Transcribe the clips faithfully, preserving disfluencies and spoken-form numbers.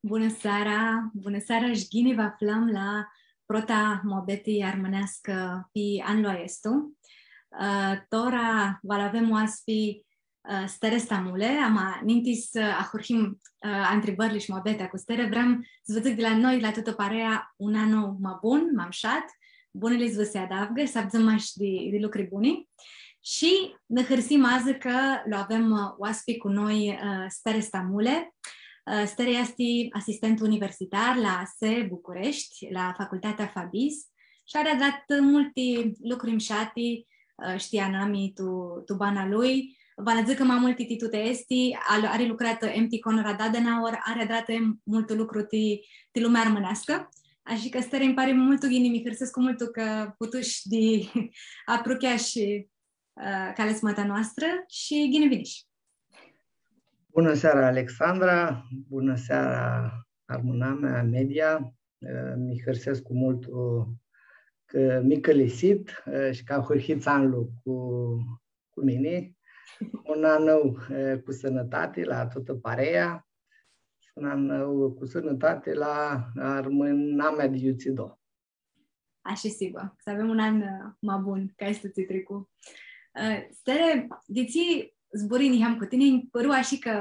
Bunã seara, bunã seara shi ghini vã aflãm la prota muabeti armãneascã pi anlu aestu. Ã, tora va l-avem oaspi, ã, Stere Stamule, ama ninti s-ahurhim, ã, ntribãrli shi muabetea cu Stere, vrem s-vã dzãc di la noi, di la tutã parea, un an nou ma bun, ma mushat, bunili s-vã si adavgã, s-avdzãm mash di, di lucri buni. Shi nã hãrsim adzã cã lu avem, ã, oaspi cu noi, ã, Stere Stamule. Ã, Stere easti asistent universitar la ASE Bucureshti, la Facultatea FABIS, shi ari adratã multi lucri mushati, ã, shi ti anami tu, tu bana lui. Va nã dzãcã ma multi ti tuti aesti, al-, ari lucratã em ti Konrad Adenauer, ari adratã em multu lucru ti, ti lumea armãneascã. Ashi cã, Stere, nji pari multu ghini, mi hãrsescu multu cã putush di aprucheash, ã, calesmata noastrã shi ghini vinish. Bunã seara, Alexandra! Bunã seara, armãnamea, media! Ã, mi hãrsescu multu cã mi cãlisit, ã, shi cã ahurhits anlu cu, cu mini. Un an nou, ã, cu sãnãtati la tutã parea shi un an nou cu sãnãtati la armãnamea di iutsido. Ashi sigura, s-avem un an, ã, ma bun ca aestu tsi tricu. Ã, Stere, di tsi zburãi niheam cu tini, nji pãru ashi cã,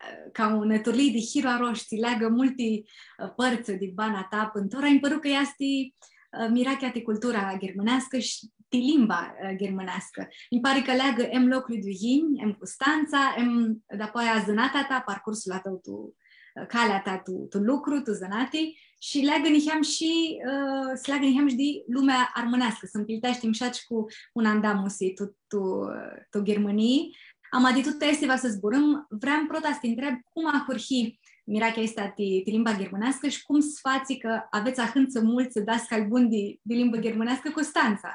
ã, ca unã turlii di hiru arosh, tsi leagã multi, ã, pãrtsã di bana ta pãn tora, nji pãru cã easti, ã, mirachea ti cultura ghirmãneascã shi ti limba, ã, ghirmãneascã. Nji pari cã leagã em loclu iu yinj, em Custantsa, em, dapoaia zãnatea ta, parcursul a tãu tu, ã, calea ta tu, tu lucru, tu zãnati, shi leagã niheam shi, ã, s-leagã niheam shi di lumea armãneascã, s-mpilteashti mushat shi cu un andamusi tu, tu, tu Ghirmãnii. Ama di tuti aesti va s-zburãm, vream prota s-ti ntreb cum ahurhi mirachea aestã ti, ti limba ghirmãneascã shi cum s-fatsi cã avets ahãntsã multsã dascalj buni di, di limbã ghirmãneascã Custantsa?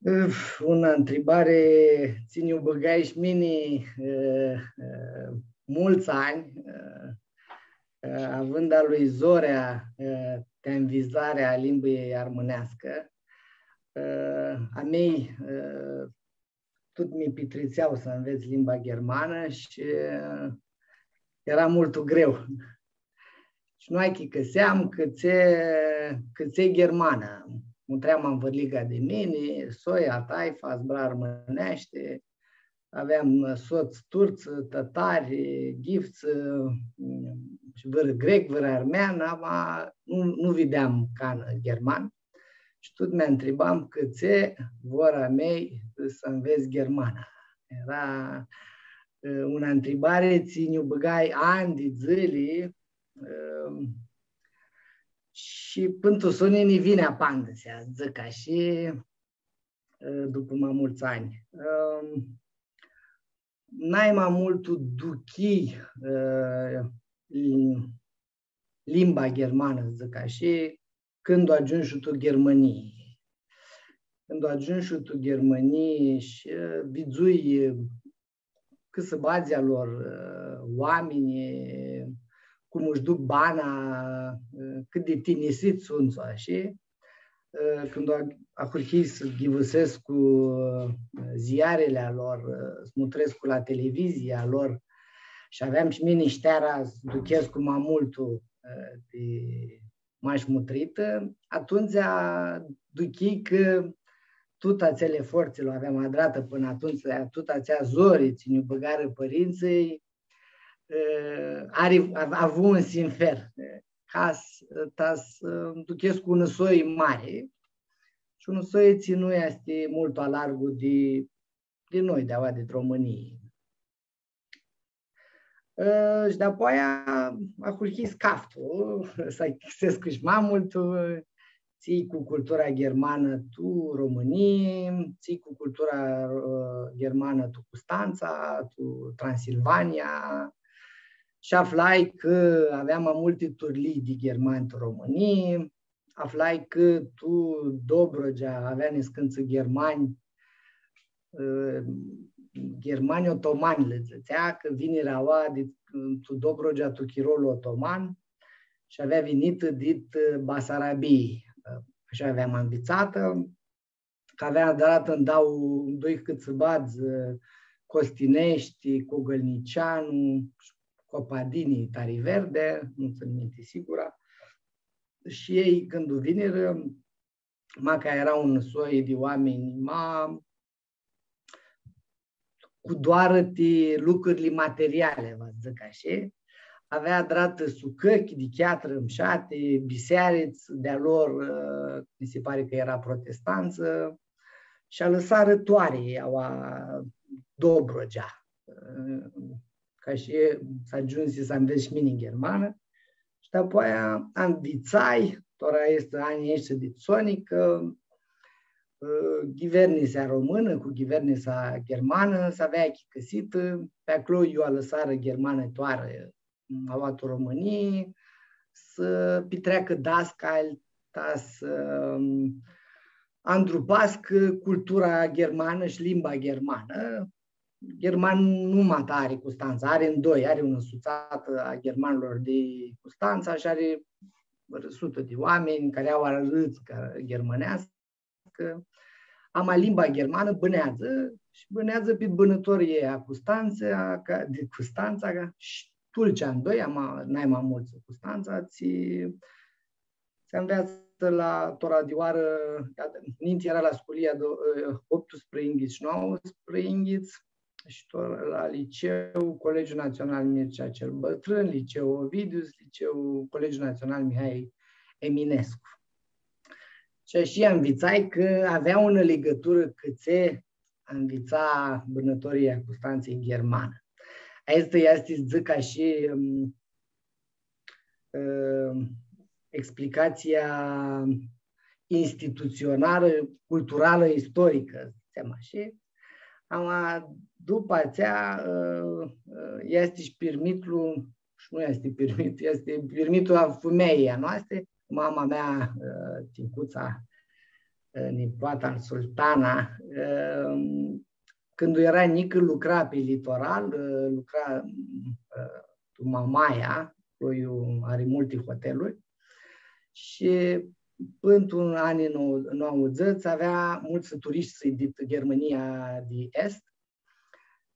Uf, unã ntribari tsi nj-u bãgai shi mini, ã, ã, multsã anj, ã, ã, avãnda lui zorea, ã, ti nvitsarea a limbãljei armãneascã. Ã, a mei, ã, tut mi pitritsea s-nvets limba ghermanã shi, ã, eara multu greu. Shi nu achicãseam cãtse, cãtse ghermanã. Mutream anvãrliga di mini, soia, taifa, zbura armãneashti. Aveam sots turts, tãtari, ghiftsã, shi vãrã grec, vãrã armean, ama nu, nu videam canã gherman. Shi tut mi ntribam cãtse vor a mei s-nvets ghermana. Eara, ã, unã ntribari tsi nj-u bãgai anj di dzãli, ã, shi pãn tu soni nj-vini apandisea, dzãc ashi, ã, dupã ma multsã anj. Ã, nai ma multu duchii, ã, limba ghermanã, dzãc ashi, cãndu agiumshu tu Ghermãnii. Cãndu agiumshu tu Ghermãnii shi, ã, vidzui, ã, cãsãbadzlji a lor, ã, oaminjlji, cum sh-duc bana, ã, cãt di tinjisits suntu, ashi, ã, cãndu a-, ahurhii s-ghivãsescu, ã, ziarili a lor, ã, s-mutrescu la televizia a lor, shi aveam shi mini shteara s-duchescu ma multu, ã, di mash mutritã, atumtsea duchii cã tut atsel efortu tsi lu aveam adratã pãnã atumtsea, tut atsea zori tsi nj-u bãgarã pãrintsãlj, ã, ari, av-, avu un sinfer, ã, ca s-, ta s-, ã, duchescu unã soi mari shi unã soi tsi nu easti multu alargu di, di noi, di aoa, di Romãnii. Ã, shi dapoaia ahurhii s-caftu, s-achicãsescu shi ma multu, tsi-i cu cultura ghermanã tu Romãnii, tsi-i cu cultura, ã, ghermanã tu Custantsa, tu Transilvania. Shi aflai cã avea ma multi turlii di ghermani tu Romãnii, aflai cã tu Dobrogea avea niscãntsã ghermani, ã, ghermani otomani lã dzãtsea, cã vinirã aoa di, tu Dobrogea, tu chirolu otoman, shi avea vinitã dit, ã, Basarabii, ã, ashi aveam anvitsatã, cã avea adratã ndoi, ndoi cãtsãbadz, ã, Costineshti, Cogãlniceanu, Copadini Tariverde, nu tsãn minti sigura. Shi elj, cãndu vinirã, maca eara un soi di oaminj, ma cu doarã ti lucrurli materiali, va dzãc ashi. Avea adratã sucãchi di cheatrã mshati, bisearits di-a lor, ã, mi si pari cã eara protestantsã, shi alãsarã toari, aua, Dobrogea, ã, ca shi s-agiumsi s-anvets shi mini ghermanã. Shi dapoaia anvitsai, tora easti anjlji aeshti di soni, cã, ã, ghivernisia românã cu ghivernisia ghermanã s-avea achicãsitã, pi aclo iu alãsarã ghermanã toarã, aua tu Romãnii, s-pitreacã dascalj, ta s-, ãm, andrupascã cultura ghermanã shi limba ghermanã. Gherman nu mata ari Custantsa, ari ndoi, ari unã sutsatã a ghermanlor di Custantsa shi ari vãrã sutã di oaminj cari au arãdãtsi ghermãneascã. Ama limba ghermanã bãneadzã shi bãneadzã pi bãnãtorii a Custantsa, ca, di Custantsa, ca, shi Tulcea ndoi, ama nai ma multsã Custantsa, tsi, tsi anveatsã la tora di oarã, ninti eara la sculia do-, optusprãyinghits shi nauãsprãyinghits, shi tora la liceu, Colegiul Național Mircea cel Bătrân, Liceu Ovidius, Liceu, Colegiul Național Mihai Eminescu. Shi ashi anvitsai cã avea unã ligãturã cãtse anvitsa bãnãtorii a Custantsa ghermanã. Aestã easti, dzãc ashi, ãm, ãm, explicatsia institutsionalã, culturalã, istoricã, dzãtsem ashi. Ama, dupã atsea, ã, ã, easti shi pirmitlu, shi nu easti pirmit, easti pirmitlu a fumeljei a noastri, mama mea, ã, Tincutsa, ã, nipoata al Sultana, ã, cãndu eara njicã, lucra pi litoral, ã, lucra, ã, tu Mamaia, aclo iu ari multi hoteluri. Shi pãnã tu anjlji nou-, nauãdzãts avea multsã turishti dit Ghermania di Est.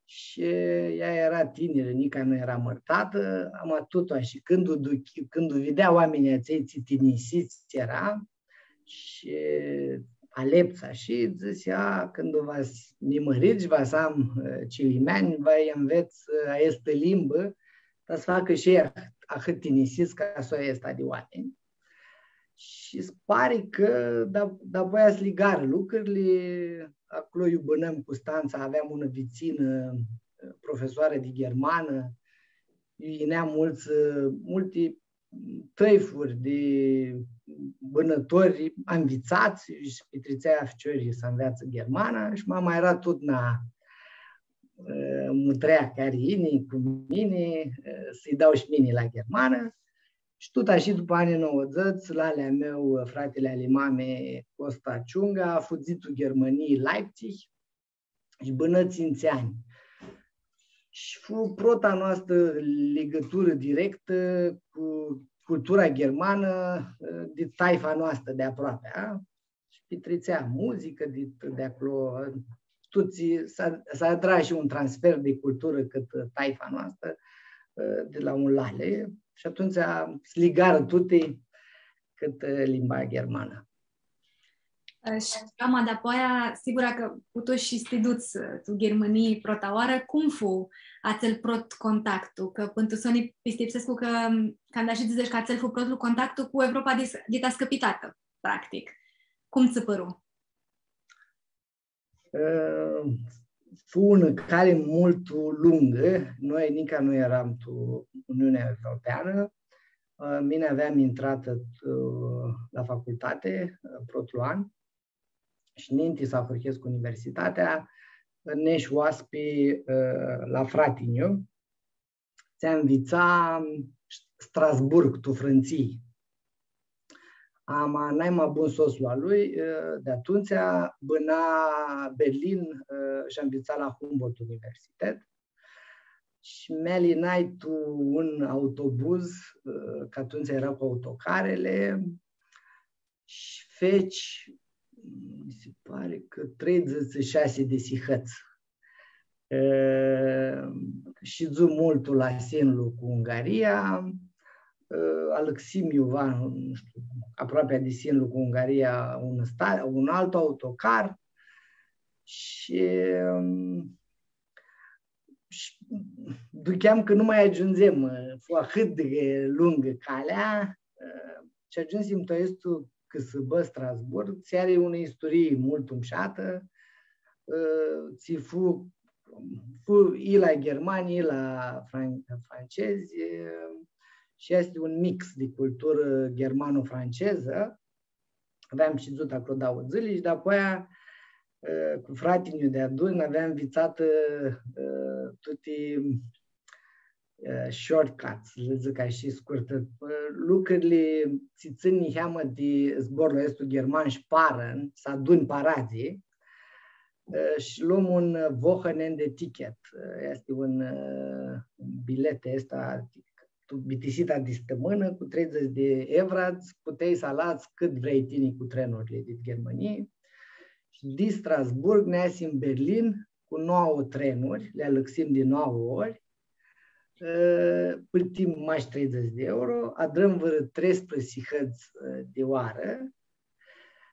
Shi ea eara tinirã, nica nu eara mãrtatã, ama tut ashi, cãndu u duchi-, cãndu u videa oaminjlji atselj tsi tinisits eara, shi aleptsã, shi dzãsi, „A, cãndu va s-, mi mãrit shi va s-am, ã, cilimeanj, va lj-anvets, ã, aestã limbã, ta s-facã shi elj ahãt tinisits ca soia aestã di oaminj.” Shi s-pari cã, da, dapoaia s-ligarã lucrurli, aclo iu bãnãm Custantsa, aveam unã vitsinã, ã, profesoarã di ghermanã, iu yinea multsã, ã, multi tãifuri di bãnãtori anvitsats shi pitritsea ficiorlji s-anveatsã ghermana shi mama eara tut na, ã, mutrea cari yini cu mini, ã, s-lji dau shi mini la ghermanã. Shi tut ashi, dupã anjlji nauãdzãts, lalea a meu, fratili ali mami, Costa Ciunga, fudzi tu Ghermanii, Leipzig, shi bãnã tsintsi anj. Shi fu prota noastrã ligãturã directã cu cultura ghermanã, ã, di taifa noastrã di aproapi, a? Shi pitritsea muzicã di, di aclo, ã, tuts, s-a-, s-adra shi un transfer di culturã cãtã taifa noastrã, ã, di la un la altu. Shi atumtsea s-ligarã tuti cãtã, ã, limba ghermanã. Ã, shi ama dapoaia, sigura cã putush s-ti duts, ã, tu Ghirmãnii prota oarã, cum fu atsel prot contactu? Cã pãn tu soni pistipsescu cã, canda shi dzãts cã atsel fu protlu contactu cu Evropa di, di tascãpitatã, practic. Cum tsã pãru? Ã, fu unã cali multu lungã. Noi nica nu earam tu Uniunea Europeanã. Ã, mini aveam intratã, ã, la facultati, ã, protlu an. Shi ninti s-ahurhescu universitatea, nesh oaspi, ã, la frati-nju, tsi anvitsa Strasburg, tu Frãntsii. Ama nai ma bun sotslu a lui, ã, di atumtsea bãna Berlin, ã, shi anvitsa la Humboldt Universitet. Shi mi alinai tu un autobuz, ã, cã atumtsea eara cu autocarili, shi feci, mi si pari cã treidzãts shi shasi di sihãts. Ã, shidzu multu la sinlu cu Ungaria, ã, alãxim iuva, nu shtiu, aproapea di sinlu cu Ungaria, un sta-, un altu autocar shi, ã, shi ducheam cã nu ma agiundzem, ã, fu ahãt di lungã calea, ã, shi agiumsim tu aestu cãsãbã Strasburg, tsi ari unã isturii multu mushatã, ã, tsi fu, fu i la ghermani, i la fran-, francezi, ã, shi easti un mix di culturã ghermano-francezã. Aveam shidzutã aclo dauã dzãli shi dapoaia, ã, cu frati-nju deadun, aveam nvitsatã, ã, tuti, ã, shortcuts, lã dzãc ashi, scurtã, ã, lucrili tsi tsãn niheamã di zborlu aestu gherman, Sparen, s-aduni paradzlji, ã, shi lom un, ã, Wochenende-Ticket. Ã, easti un, ã, un bilet aestu, tu bitisita di stãmãnã, cu treidzãts di evra, puteai s-alats cãt vrei tini cu trenurli di Ghermanii. Shi di Strasburg neasim Berlin cu nauã trenuri, li alãxim di nauã ori, ã, plãtim mash treidzãts di euro, adrãm vãrã treisprãdzatsi hãts, ã, di oarã,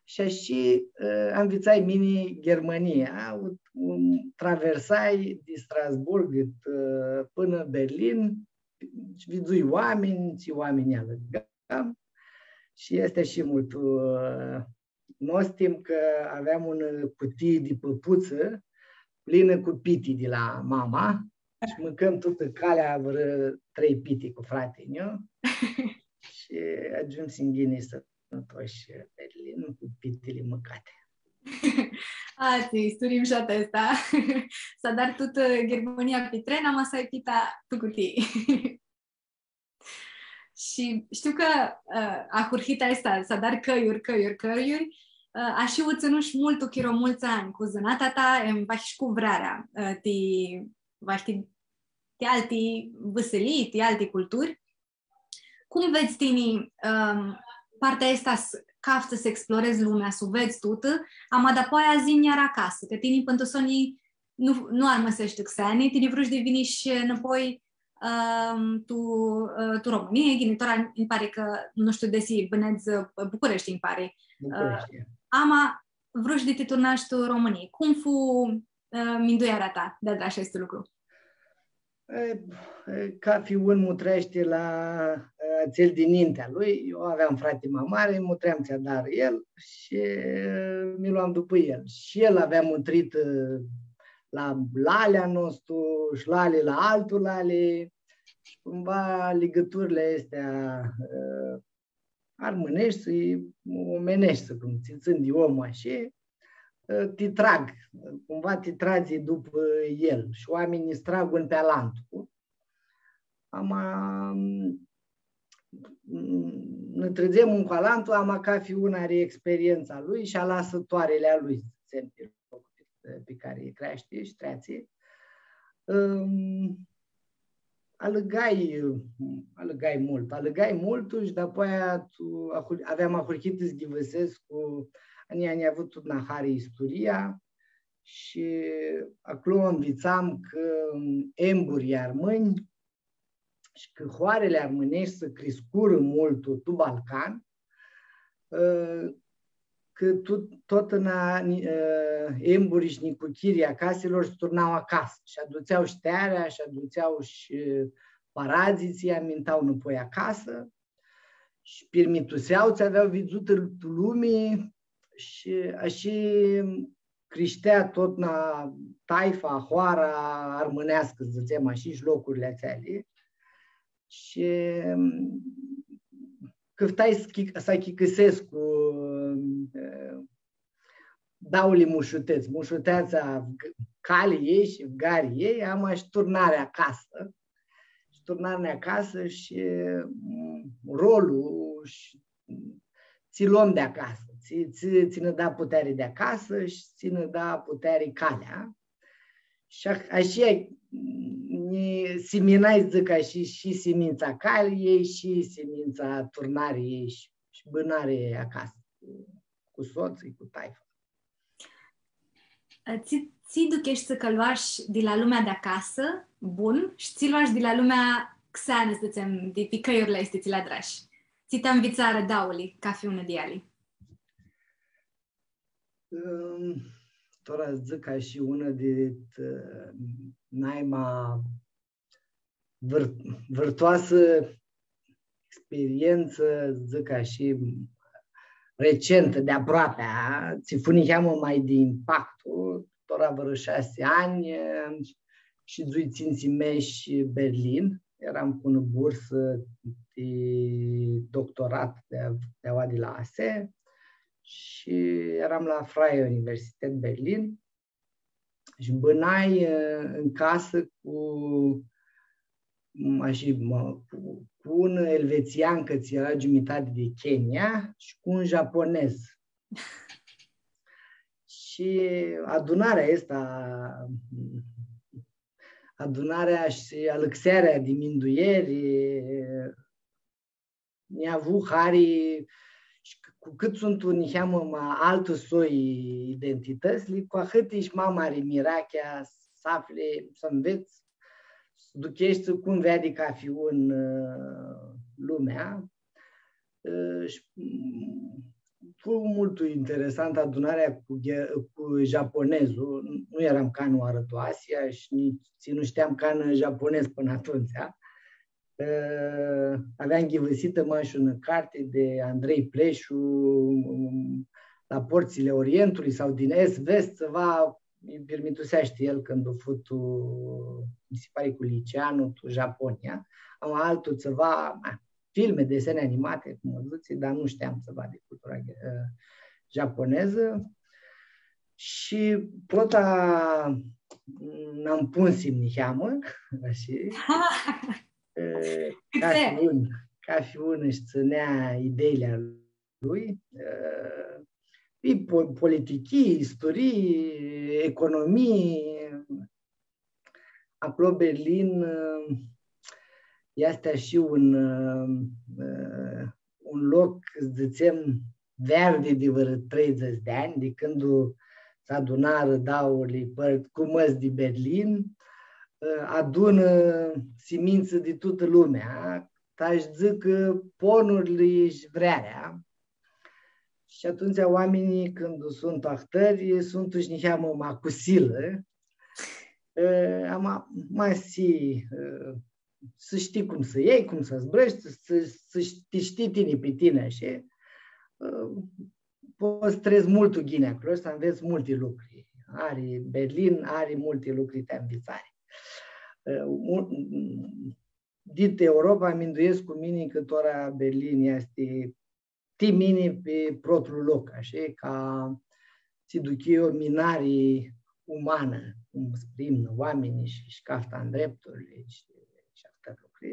shi ashi, ã, anvitsai mini Ghermania, u, u traversai di Strasburg, ã, pãnã Berlin, shi vidzui oaminj, tsi oaminj alãgam, shi easti shi multu, ã, nostim cã aveam unã cutii di pãputsã plinã cu piti di la mama shi mãcãm tutã calea vãrã trei piti cu frati-nju. Shi agiumsim ghini sãnãtoshi Berlin cu pitili mãcati. A, tsi isturii mushatã aestã. S-adari tutã, ã, Ghermania pi tren, ama s-ai pita tu cutii. Shi shtiu cã, ã, ahurhita aestã, s-adari cãljuri, cãljuri, cãljuri, ã, ashi u tsãnushi multu chiro, multsã anj cu zãnatea ta, em, vahi shi cu vrearea, ã, ti, vahi ti, ti alti vãsilii, ti alti culturi. Cum vedz tini, ãm, partea aestã s-, caftsã s-explorezi lumea, s-u vedz tutã, ama dapoaia s-yinj iara acasã, cã tini pãn tu soni nu, nu armãseshti xeani, tini vrush di vinish nãpoi, ãm, tu, ã, tu Romãnii, ghini, tora nji pari cã, nu shtiu desi bãnedz, ã, Bucureshti, nji pari. Bucureshti. Ã, ama vrush di ti turnash tu Romãnii. Cum fu, ã, mindueara ta di adrash aestu lucru? E, e, cafi un mutreashti la, e, atsel di nintea lui. Eu aveam frati ma mari, mutream tsi adarã el shi, e, mi loam dupã el. Shi el avea mutritã, e, la lalea a nostru shi lali la altu lali. Shi cumva ligãturli aesti, e, armãneshti, omeneshti, cum tsi tsãn di om, ashi, ti trag, cumva ti tradzi dupã el shi oaminjlji s-trag un pi alantu. Ama, nã trãdzem un cu alantu, ama cafi un ari experientsa lui shi alasã toarili a lui, dzãtsem, pi loclu pi cari creashti shi treatsi. Ãm, alãgai, alãgai multu, alãgai multu shi dapoaia tu, ahur-, aveam ahurhitã s-ghivãsescu, nj-a, nj-a avut tut nahari isturia shi aclo nvitsam cã emburlji armãnj shi cã hoarili armãneshti s-criscurã multu tu Balcan, ã, cã tu-, totna, ã, emburlji shi nicuchirlji a casilor s-turnau acasã shi adutsea shi tearea shi adutsea shi paradzlji tsi amintau nãpoi acasã shi pirmitusea tsi avea vidzutã tu lumi shi ashi crishtea totna taifa, hoara armãneascã, dzãtsem ashi, shi locurli atseali. Shi, mm, cãftai s-chi-, s-achicãsescu, mm, dauli mushutets, mushuteatsa, cali a ljei shi fugari a ljei, ama shi turnarea acasã. Shi turnarea acasã shi, mm, rolul shi tsi lom di acasã, tsi, tsi, tsi nã da puteari di acasã shi tsi nã da puteari calea. Shi a-, ashi, nji siminai, dzãc ashi, shi simintsa caliljei, shi simintsa turnariljei shi, shi bãnari acasã, cu, cu sots, cu taifa. Tsi, Tsi ducheshti cã loash di la lumea di acasã, bun, shi tsi loash di la lumea xeanã, s-dzãtsem, di pi cãljurli aesti tsi li adrash? Tsi ti nvitsarã dauli, cafi unã di eali? Ãm, tora dzãc ca shi unã di, ã, naima vãr-, vãrtoasã experientsã, dzãc ca shi recentã, di aproapea, tsi fu niheamã ma di impactu, tora vãrã shasi anj, ã, shidzui tsintsi mesh Berlin, eram cu unã bursã di doctorat di, di aua di la ASE, shi eram la Freie Universität Berlin shi bãnai, ã, tu casã cu, m, ashi, mã, cu, cu unã elvetsiancã tsi eara giumitati di Kenya shi cu un japonez. Shi adunarea aestã, adunarea shi alãxearea di minduieri, nj-avu hari, shi cu cãt suntu niheamã ma altã soi identitãtsli, cu ahãt easti ma mari mirachea s-afli, s-anvets, s-ducheshti cum veadi cafi un, ã, lumea. Ã, shi, m, fu multu interesantã adunarea cu ghe-, cu japonezlu. Nu eram canã oarã tu Asia shi nitsi nu shteam canã japonez pãnã atumtsea. Ã, aveam ghivãsitã mash unã carti di Andrei Pleshu, ã, La porțile Orientului sau Din Est, Vest, tsiva, nji pirmituseashti el cãndu fu tu, mi si pari cu liceanu, tu Japonia. Am altu tsiva, a, filme, desene animate, cum dzãtsi, dar nu shteam tsiva di cultura, ã, japonezã. Shi prota nã mpunsim niheamã, ashi, ã, cafi un, cafi un sh-tsãnea ideili a lui, ã, pi po-, politichii, isturii, economii. Aclo Berlin, ã, easti shi un, ã, ã, un loc, dzãtsem, veardi di vãrã treidzãts di anj, di cãndu s-adunarã dauli pãrtsã, cumãts di Berlin, ã, adunã simintsã di tutã lumea, ta s-dzãcã ponurli shi vrearea. Shi atumtsea oaminjlji, cãndu suntu ahtãri, suntu shi niheamã ma cu silã. Ã, ama, ma si, ã, s-shtii cum s-ljai, cum s-zburãshti, s-, s-, ti shtii tini pi tini, shi, ã, pots s-trets multu ghini aclo shi s-anvets multi lucri. Ari Berlin, ari multi lucri ti anvitsari. Ã, un-, dit Europa, minduescu mini cã tora Berlin easti ti mini pi protlu loc, ashi, ca tsi duchii eu minari umanã, cum s-primnã oaminjlji shi, shi caftã ndrepturli shi, shi ahtãri lucri.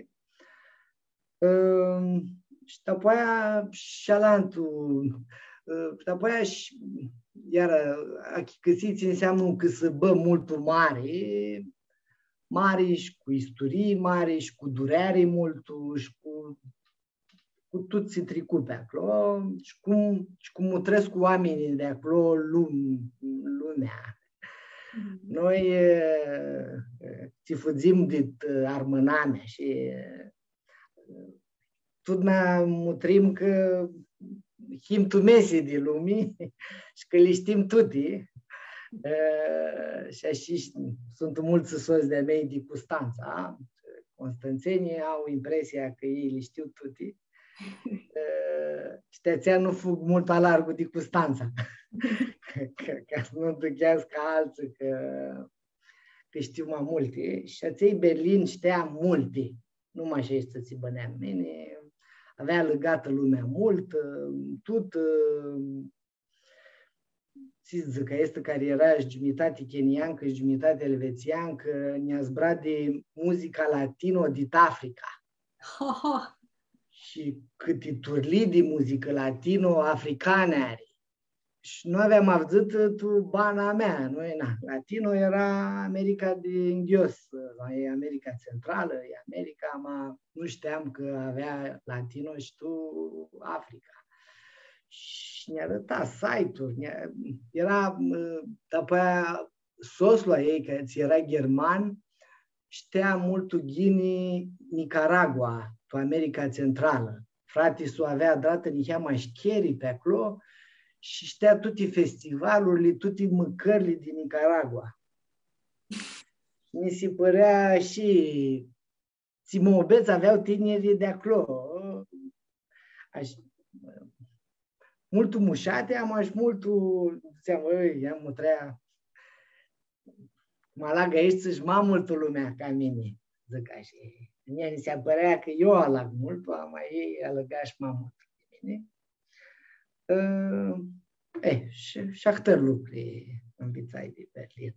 Ãm, shi dapoaia shi alantu, ã, shi dapoaia shi, iara, achicãsii tsi nseamnã un cãsãbã multu mari, mari shi cu isturii mari shi cu dureari multu shi cu cu tut tsi tricu pi aclo shi cum, shi cum mutrescu oaminjlji di aclo lum-, lumea. Mhm. Noi, e, e, tsi fudzim dit, e, armãnami shi, e, tutna mutrim cã him tu mesi di lumi shi cã li shtim tuti. E, shi ashi, shi suntu multsã sots di-a mei di Custantsa, constantsenjlji au impresia cã elj li shtiu tuti. E, shi ti atsea nu fug multu alargu di Custantsa. Ca, ca s-nu ducheascã altsã cã, cã shtiu ma multi. Shi atselj Berlin shtea multi. Nu mash aeshti tsi bãneam mini. Avea alãgatã lumea multu, tut, tsi dzãc, aestã cari eara giumitati keniancã shi giumitati elvetsiancã, nã zbura di muzica latino dit Africa. Shi cãti turlii di muzicã latino africanã ari. Shi nu aveam avdzãtã tu bana mea. Noi, na, latino eara America di nghios, e America Centralã, e America, ma nu shteam cã avea latino shi tu Africa. Shi nã arãta site-uri, nã, eara, ã, dapoaia sotslu a ljei, cã tsi eara gherman, shtea multu ghini Nicaragua, tu America Centralã. Frati-su avea adratã niheamã shcheri pi aclo shi shtea tuti festivalurli, tuti mãcãrli di Nicaragua. Mi si pãrea shi tsi muabets avea tinirlji di aclo. Ash-, multu mushati, ama shi multu, dzãtseam, „Ãi, ia mutrea, ma alag aeshti shi ma multu lumea ca mini”, dzãc ashi. Mie mi si pãrea cã eu alag multu, ama elj alãga shi ma multu ca mini. Ã, e, shi, shi ahtãri lucri nvitsai di Berlin,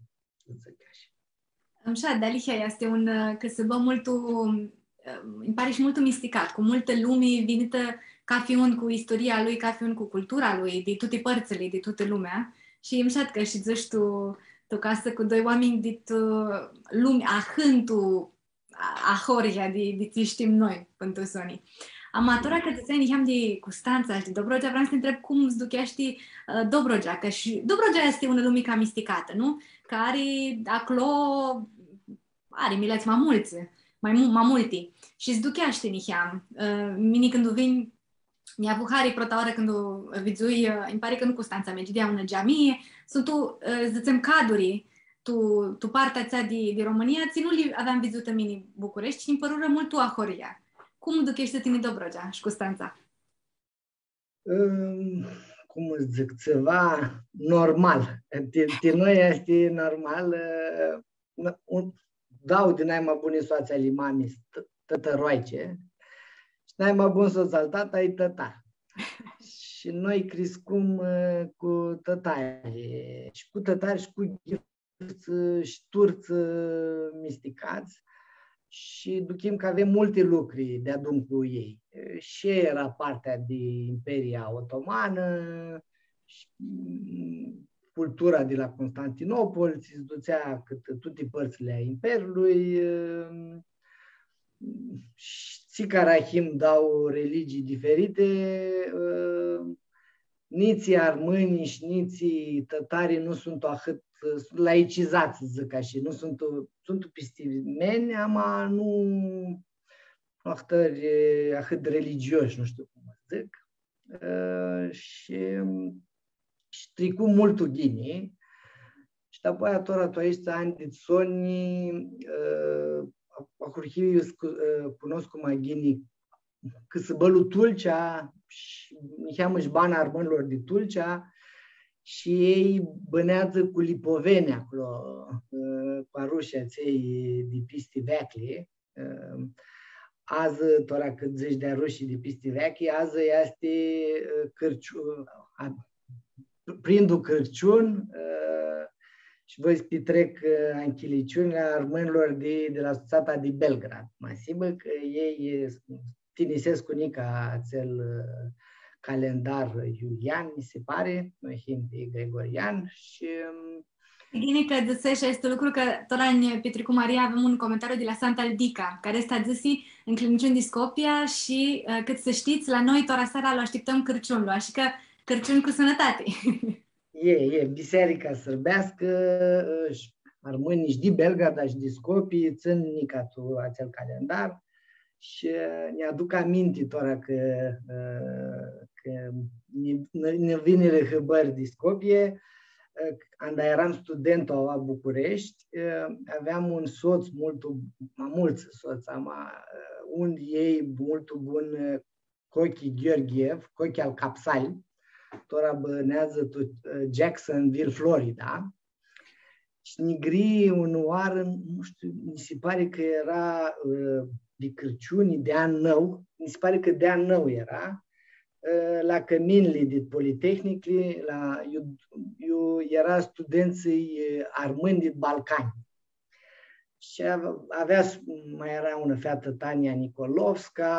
dzãc ashi. Mshat, dealihea easti un, ã, cãsãbã multu, ã, nji pari shi multu misticat, cu multã lumi vinitã, cafi un cu istoria lui, cafi un cu cultura lui, di tuti pãrtsãli, di tutã lumea. Shi mshat cã shidzui tu, tu casã cu doi oaminj di tu lumi, ahãntu a-, ahoryea di, di tsi shtim noi pãn tu soni. Ama tora cã dzãtseai niheam di Custantsa shi di Dobrogea, vream s-ti ntreb cum s-ducheashti, ã, Dobrogea, cã shi Dobrogea easti unã lumi cama misticatã, nu? Cã ari aclo, ari milets ma multsã, ma mu-, ma multi. Shi s-ducheashti niheam. Ã, mini cãndu vinj, nj-avu hari prota oarã cãndu vidzui, ã, nji pari cã nu Custantsa, Megidia, unã geamii, suntu, ã, dzãtsem, caduri, tu, tu partea atsea di, di Romãnia, tsi nu li aveam vidzutã mini Bucureshti, shi nji pãrurã multu ahoryea. Cum u ducheshti tini Dobrogea shi Custantsa? Ãm, cum s-dzãc, tsiva normal. Ti, ti noi easti normal, ã, n-, un, dauã di nai ma buni soatsi ali mami, t-, tãtãroaice, shi nai ma bun sots al tata e tãtar. Shi noi criscum, ã, cu tãtari, shi cu tãtari shi cu ghiftsã shi turtsã misticats. Shi duchim cã avem multi lucri deadun cu elj. Shi eara partea di Imperia Otomanã, shi, mm, cultura di la Constantinopol, tsi s-dutsea cãtã tuti pãrtsãli a Imperiului, ã, shi tsi cara him dauã religii diferite, ã, nitsi armãnj shi nitsi tãtari nu suntu ahãt, suntu laicizats, dzãc ashi, nu suntu, suntu pistimeni, ama nu, nu ahtãri, ahãt religioshi, nu shtiu cum s-dzãc. Ã, shi, shi tricu multu ghini. Shi dapoaia, tora, tu aeshti anj di soni, ã, ahurhii s-cu-, ã, cunoscu ma ghini cãsãbãlu Tulcea shi niheamã shi bana armãnjlor di Tulcea, shi elj bãneadzã cu lipoveni aclo, ã, cu arushii atselj di pisti veaclji. Ã, adzã, tora cã dzãts di arushii di pisti veaclji, adzã easti, ã, Cãrciu-, a, prindu Crãciun, ã, shi voi s-pitrec, ã, anchiliciunea armãnjlor di, di la sutsata di Belgrad. Ma s-hibã cã elj, ã, tinisescu nica atsel, ã, calendar iulian, mi si pari, noi him di gregorian shi, ãm, ghini cã dzãsesh aestu lucru, cã tora nj-pitricu Maria, avem un comentariu di la Santa Aldica, cari esta dzãsi, ncljinãciunj di Scopia shi, ã, cãt s-shtits, la noi tora seara lu ashtiptãm Crãciunlu, ashi cã Crãciun cu sãnãtati. E, e, Bisearica Sãrbeascã, ã, shi armãnjlji shi di Belgrad, dar shi di Scopii, tsãn nica tu atsel calendar. Shi, ã, nj-aduc aminti tora cã, ã, cã nji, nã, nã vinirã hãbãri di Scopie, ã, anda eram student la Bucureshti, ã, aveam un sots multu, ma multsã sots, ama, ã, un di elj multu bun, ã, Cochi Gheorghiev, Cochi al Capsali, tora bãneadzã tu, ã, Jacksonville, Florida. Shi nji gri unã oarã, nu shtiu, mi si pari cã eara, ã, di Crãciun, di an nãu, mi si pari cã di an nãu eara, ã, la cãminili di Politehnicli, la, iu, iu eara studentsãlj, ã, armãnj di Balcani. Shi avea, avea s-, ma eara unã featã, Tania Nicolovska,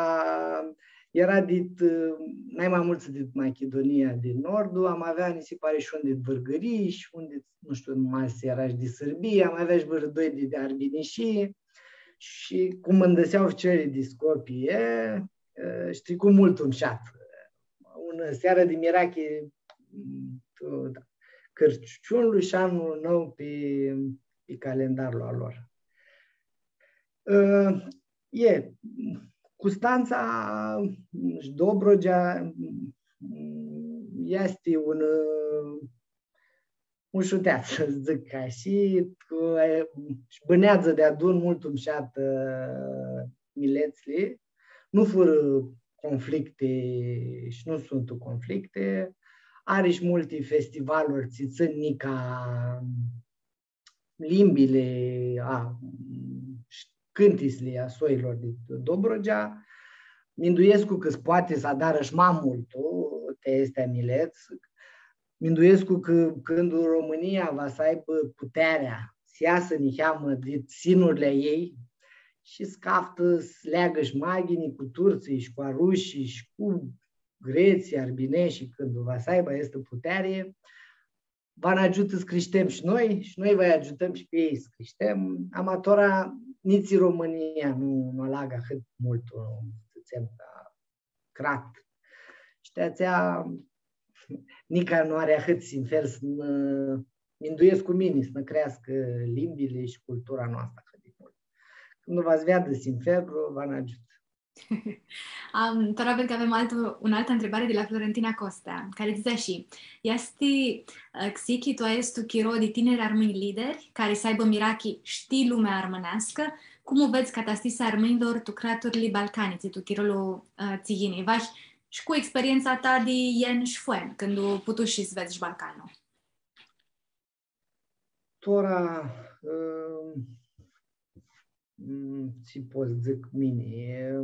eara dit, ã, nai ma multsã dit Machidunia di Nordu, ama avea, nji si pari, shi un dit Vãrgãrii, shi un dit, nu shtiu, ma s-eara shi di Sãrbia, ama avea shi vãrã doi di, di Arbinishii, shi cum mãndãsea ficiorlji di Scopie, ã, shi tricu multu mshat. Unã searã di mirachi, tu, da. Cãrciunlu shi anlu nãu pi, pi calendarlu a lor. Ã, e, Custantsa shi Dobrogea, mm, easti un, ã, mushuteatsã, dzãc ashi, cu, e, shi bãneadzã deadun multu mushat, ã, miletsli. Nu furã conflicte shi nu suntu conflicte. Ari shi multi festivaluri tsi tsãn nica limbili, a, sh-, cãntitsli a soilor di Dobrogea. Minduescu cã s-poati s-adarã shi ma multu ti aesti milets. Minduescu cã cãndu Romãnia va s-aibã putearea s-easã niheamã di sinurli a ljei shi s-caftã s-leagã shi ma ghini cu turtsãlj shi cu arushii shi cu gretslji, arbineshi, cãndu va s-aibã aestã puteari, va nã agiutã s-crishtem shi noi, shi noi va agiutãm shi pi elj s-crishtem. Ama tora, nitsi Romãnia nu, nu alagã ahãt multu, dzãtsem, ca crat. Shi di atsea, nica nu ari ahãt sinfer s-nã, minduescu mini, s-nã creascã limbili shi cultura noastrã ahãt di multu. Cãndu va s-veadã sinferlu, va nã agiutã. Am, tora ved cã avem altu, unã altã ntribari di la Florentina Costea, cari dzãtsi ashi: easti, ã, xi, tu aestu chiro di tiniri armãnj lideri, cari s-aibã mirachi shi ti lumea armãneascã, cum u vedz catastisea armãnjlor tu craturli balcani, tsi tu chirolu, ã, tsi yini? Vahi shi cu experientsa ta di Yen shi Fuen, cãndu putushi s-vedz shi Balcanlu. Tora, ã, mm, tsi pot s-dzãc mini, ã,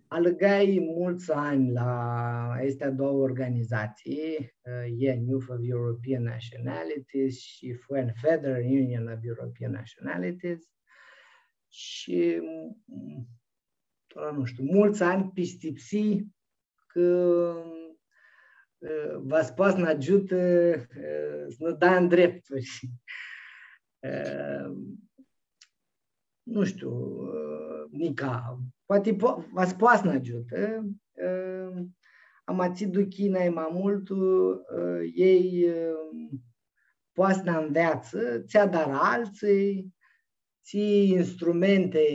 alãgai multsã anj la aesti doauã organizatsii, ã, Yen, Youth of European Nationalities, shi Fuen, Federal Union of European Nationalities. Shi, mm, tora, nu shtiu, multsã anj pistipsii cã, ã, va s-poatã s-nã agiutã, ã, s-nã da ndrepturi. Ã, nu shtiu, ã, nica, poati po-, va s-poatã s-nã agiutã, ã, ama tsi duchii nai ma multu, ã, elj, ã, poati s-nã nveatsã, tsi adarã altsã, tsi instrumenti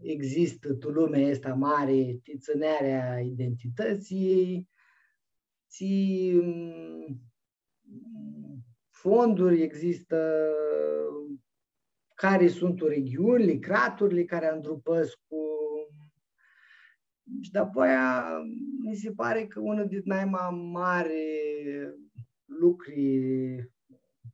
existã tu lumea aestã mari ti tsãnearea identitãtsii, tsi, mm, fonduri existã, cari suntu regiunili, craturli cari andrupãscu. Shi dapoaia, mi si pari cã unã di nai ma mari lucri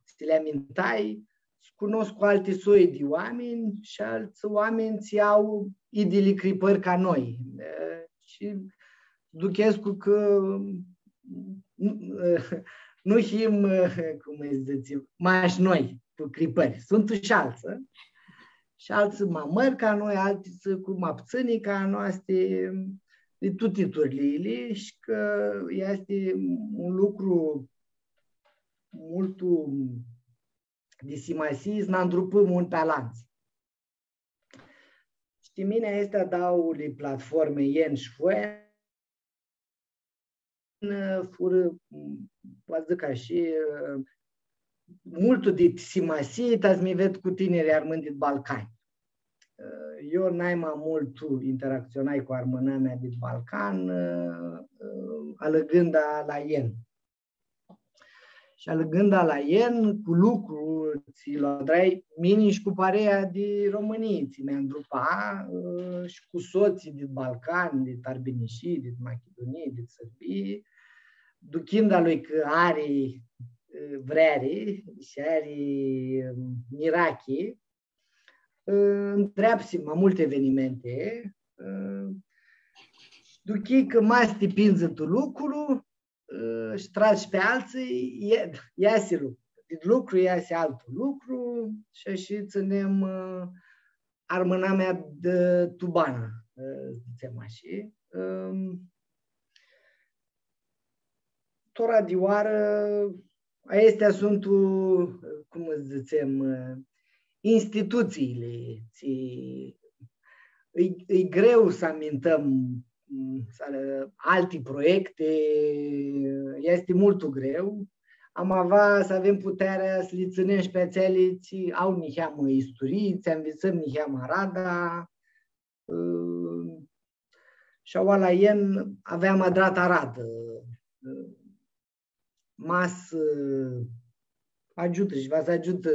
tsi li amintai, s-cunoscu alti soi di oaminj shi altsã oaminj tsi au idili cripãri ca noi. E, shi duchescu cã nu, nu him, cum s-dzãtsi, mash noi, cu cripãri. Suntu shi altsã, shi altsã ma mãri ca noi, altsã cu ma ptsãni ca a noasti, di tuti turliili, shi cã easti un lucru multu di simasii s-nã andrupãm un pi alantsã. Shi ti mini aesti dauãli platformi, Yen shi Fuen, furã, va dzãc ashi, multu di simasii, ta s-mi ved cu tinirlji armãnj dit Balcani. Eu nai ma multu interactsionai cu armãnamea dit Balcan, alãgãnda la Yen. Shi alãgãnda la Yen, cu lucru tsi lu adrai mini shi cu parea di Romãnii, tsi mi andrupa, ã, shi cu sotslji dit Balcan, dit Arbinishii, dit Machidunii, dit Sãrbii, duchinda lui cã ari, ã, vreari shi ari, ã, mirachi, ã, ndreapsi ma multi evenimenti, ã, duchii cã ma s-ti pindzã tu lucru, ã, shi tradz pi altsã, e, easi lucru. Di lucru easi altu lucru shi ashi tsãnem, ã, armãnamea di tu banã, ã, dzãtsem ashi. Ã, tora di oarã, aestea suntu, cum dzãtsem, ã, institutsiili, tsi, e, e greu s-amintãm, m, s-, alti proiecti, easti multu greu. Ama va s-avem putearea s-li tsãnem shi pi atseali tsi au niheamã isturii, tsi anvitsãm niheamã arada, ã, shi aoa la el aveam adratã aradã, ã, ma s-, ã, agiutã shi va s-agiutã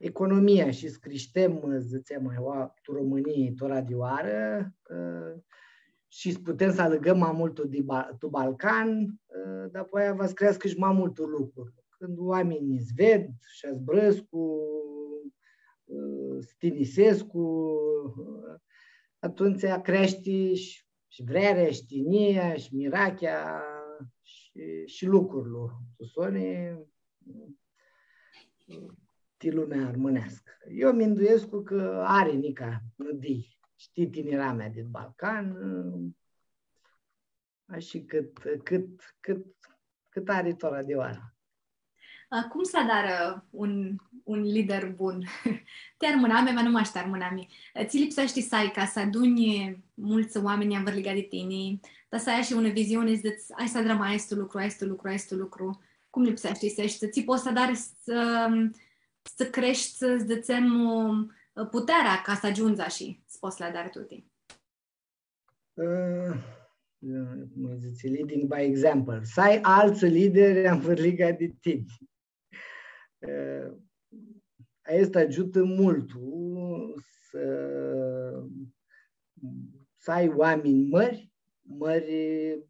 economia shi s-crishtem, dzãtsem, aoa, tu Romãnii, tora di oarã, ã, shi s-putem s-alãgãm ma multu di Ba-, tu Balcan, ã, dapoaia va s-creascã shi ma multu lucru. Cãndu oaminjlji s-ved shi zburãscu, ã, s-tinisescu, ã, atumtsea creashti shi, shi vrearea, shi tinjia, shi mirachea, shi, shi lucrul, tu soni, ti lumea armãneascã. Eu minduescu cã ari nica nãdii, shtii, tiniramea din Balcan, ashi cãt, cãt, cãt, cãt ari tora di oarã. A, cum s-adarã un, un lider bun? Ti armãnami, ma nu mash ti armãnami. Tsi lipseashti s-ai ca s-adunj multsã oaminj anvãrliga di tini, ta s-ai shi unã viziuni, s-dzãts, hai s-adrãm aestu lucru, aestu lucru, aestu lucru. Cum lipseashti s-eshti, tsi pots s-adari s-, s-creshti, s-dzãtsem, putearea ca s-agiundzi shi s-pots s-li adari tuti? Ã, cum dzãtsi, leading by example. S-ai altsã lideri anvãrliga di tini. Ã, aestã agiutã multu s-, s-ai oaminj mãri, mãri,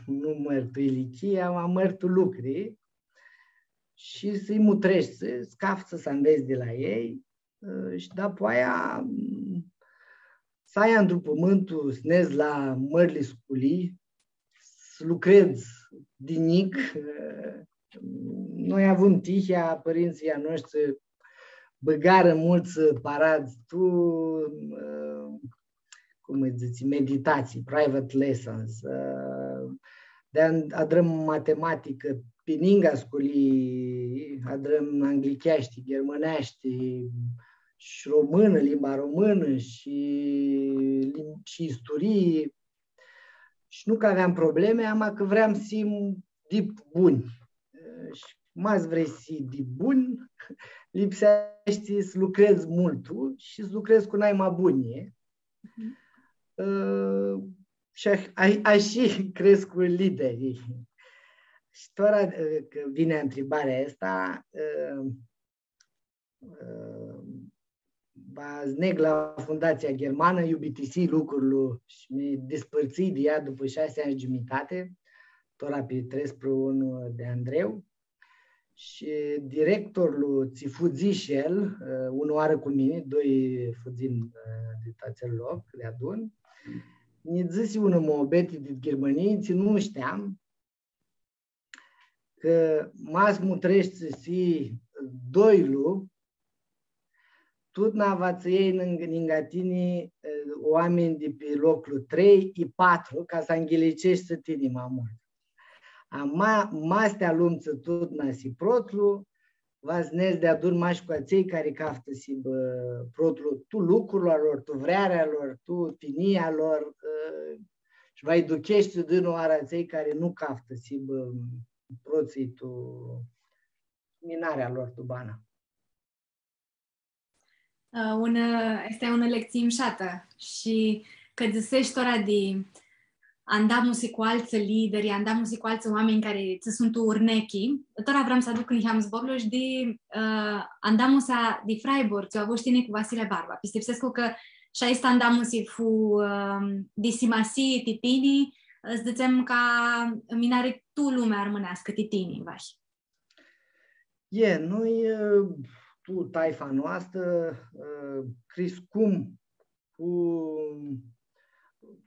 nu mãri tu ilichii, ma mãri tu lucri, shi s-lji mutreshti, s-caftsã s-anvets di la elj, ã, shi dapoaia, ã, s-ai andrupãmintul, s-nedz la mãrli sculii, s-lucredz di njic, ã, noi avum tihea, pãrintsãlj a noshtri bãgarã multsã paradz tu, ã, cum lji dzãtsi, meditatsii, private lessons, ã, di an-, adrãm matematicã pi ningã sculii, adrãm anglicheashti, ghermãneashti, shi romãnã, limba romãnã, shi lim-, shi isturii. Shi nu cã aveam problemi, ama cã vream s-him dip bunj. Shi ma s-vrei s-hii dip bun, lipseashti s-lucredz multu shi s-lucredz cu nai ma bunj. Mhm. Ã, shi a-, a-, ashi crescu liderii. Shi tora, ã, cã vini ntribarea aestã, ã, ã, va s-neg la Fundatsia Ghermanã, iu bitisii lucrul shi mi dispãrtsii di ea dupã shasi anj giumitati, tora pi treisprãdzatsi shi unu di andreu. Shi directorlu tsi fudzi shi el, ã, unã oarã cu mini, doi fudzim, ã, di atsel loc, deadun, nji dzãsi unã muabeti di Ghirmãnii, tsi nu shteam, cã ma s-mutreshti s-hii doilu, tutna va tsã ljei ningã, ningã tini, ã, oaminj di pi loclu trei i patru, ca s-anghiliceshti tini ma multu. Ama, ma s-ti alumtsã tutna s-hii protlu, va s-nedz deadun mash cu atselj cari caftã s-hibã protlu, tu lucrul a lor, tu vrearea lor, tu tinjia lor, ã, shi va-lj aducheshti di unã oarã atselj cari nu caftã s-hibã protslji tu minarea lor tu bana. Ã, unã, aestã e unã lectsii mshatã. Shi cã dzãseshi tora di andamusi cu altsã lideri, andamusi cu altsã oaminj cari tsã suntu urnechi, tora vream s-aduc niheam zborlu shi di, ã, andamusea di Freiburg, tsi u avushi tini cu Vasile Barba. Pistipsescu cã shi aestã andamusi fu, ã, di simasii ti tini, ã, s-dzãtsem ca minari tu lumea armãneascã ti tini, vahi. E, noi, ã, tu taifa noastrã, ã, criscum cu,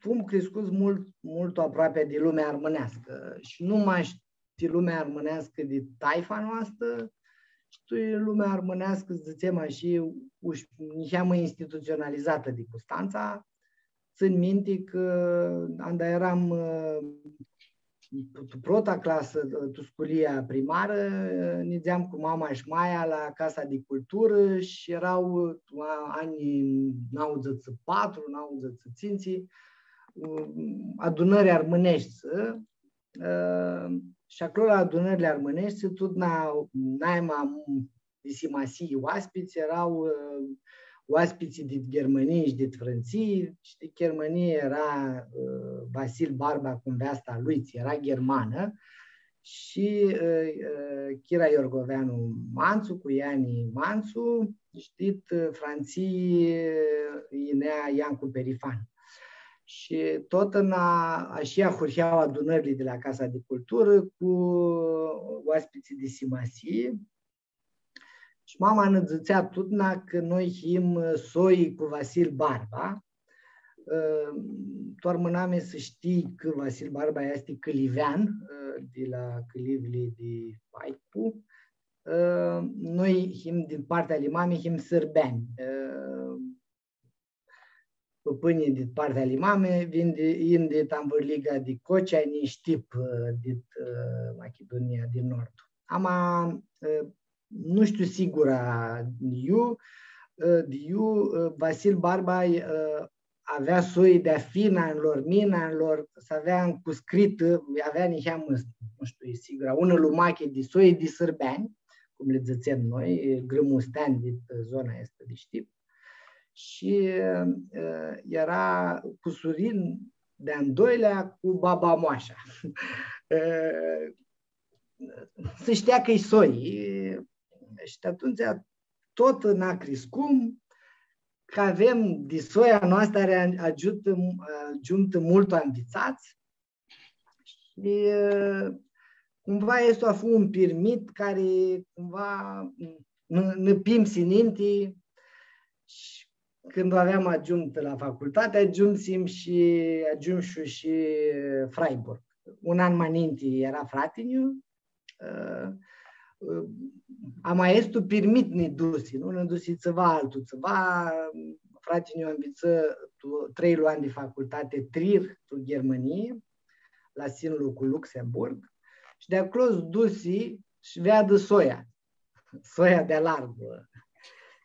fum criscuts mult, multu aproapea di lumea armãneascã. Shi nu mash ti lumea armãneascã di taifa noastrã, shi tu lumea armãneascã, dzãtsem ashi, ush-, niheamã institutsionalizatã di Custantsa, tsãn minti cã anda eram, ã, tu prota clasã, ã, tu sculia primarã, ã, nidzeam cu mama shi maia la Casa di Culturã shi eara, ã, anjlji nauãdzãtsi patru, nauãdzãtsi tsintsi, ã, adunãri armãneshti, ã, Shi aclo la adunãrli armãneshti, tut na, naima di simasii oaspits eara, ã, oaspitslji dit Ghirmãnii shi dit Frãntsii, shi di Ghirmãnii eara, ã, Vasil Barba cu nveasta lui, tsi eara ghirmanã, shi, ã, ã, Chira Iorgoveanu Mantsu cu Iani Mantsu, shi dit, ã, Frãntsii, ã, yinea Iancu Perifan. Shi tut na, ashi ahurhea adunãrli di la Casa di Culturã cu oaspitslji di simasii. Shi mama nã dzãtsea tutna cã noi him, ã, soi cu Vasil Barba. Ã, tu armãnami s-shtii cã Vasil Barba easti cãlivean, ã, di la cãlivili di Paipu. Ã, noi him din partea ali mami, him sãrbeanj. Ã, pãpãnjlji di partea ali mami, yin di, yin dit anvãrliga di Cocea, nji shtip, ã, dit, ã, Machidunia di Nord. Ama, ã, nu shtiu sigura iu, ã, di iu, ã, Vasil Barba, ã, avea soi di-a Fina, a Lormina, a lor, s-avea ncuscritã, avea niheamã, nu shtiu, e sigura, unã lumachi di soi di sãrbeanj, cum li dzãtsem noi, grãmusteanj di zona aestã di Shtip. Shi, ã, eara cusurin di-a doilea cu baba Moasha. Ã, s-shtia cã-i soi. Shi atumtsea tut nã criscum, cã avem di soia noastrã, ari agiumtã, agiumtã multu anvitsats. Shi, ã, cumva, aestu a fost un pirmit cari, cumva, nã, nã pimsi ninti shi cãndu aveam agiumtã la facultati, agiumsim shi, agiumshu shi Freiburg. Un an ma ninti eara frati-nju, ã, ã, ama aestu pirmit nã dusi, nu? Nã dusi tsiva altu, tsiva, frati-nju anvitsã tu, trei anj di facultati, Trier, tu Ghirmãnii, la sinlu cu Luxemburg, shi di aclo s-dusi s-veadã soia. Soia di-alargu.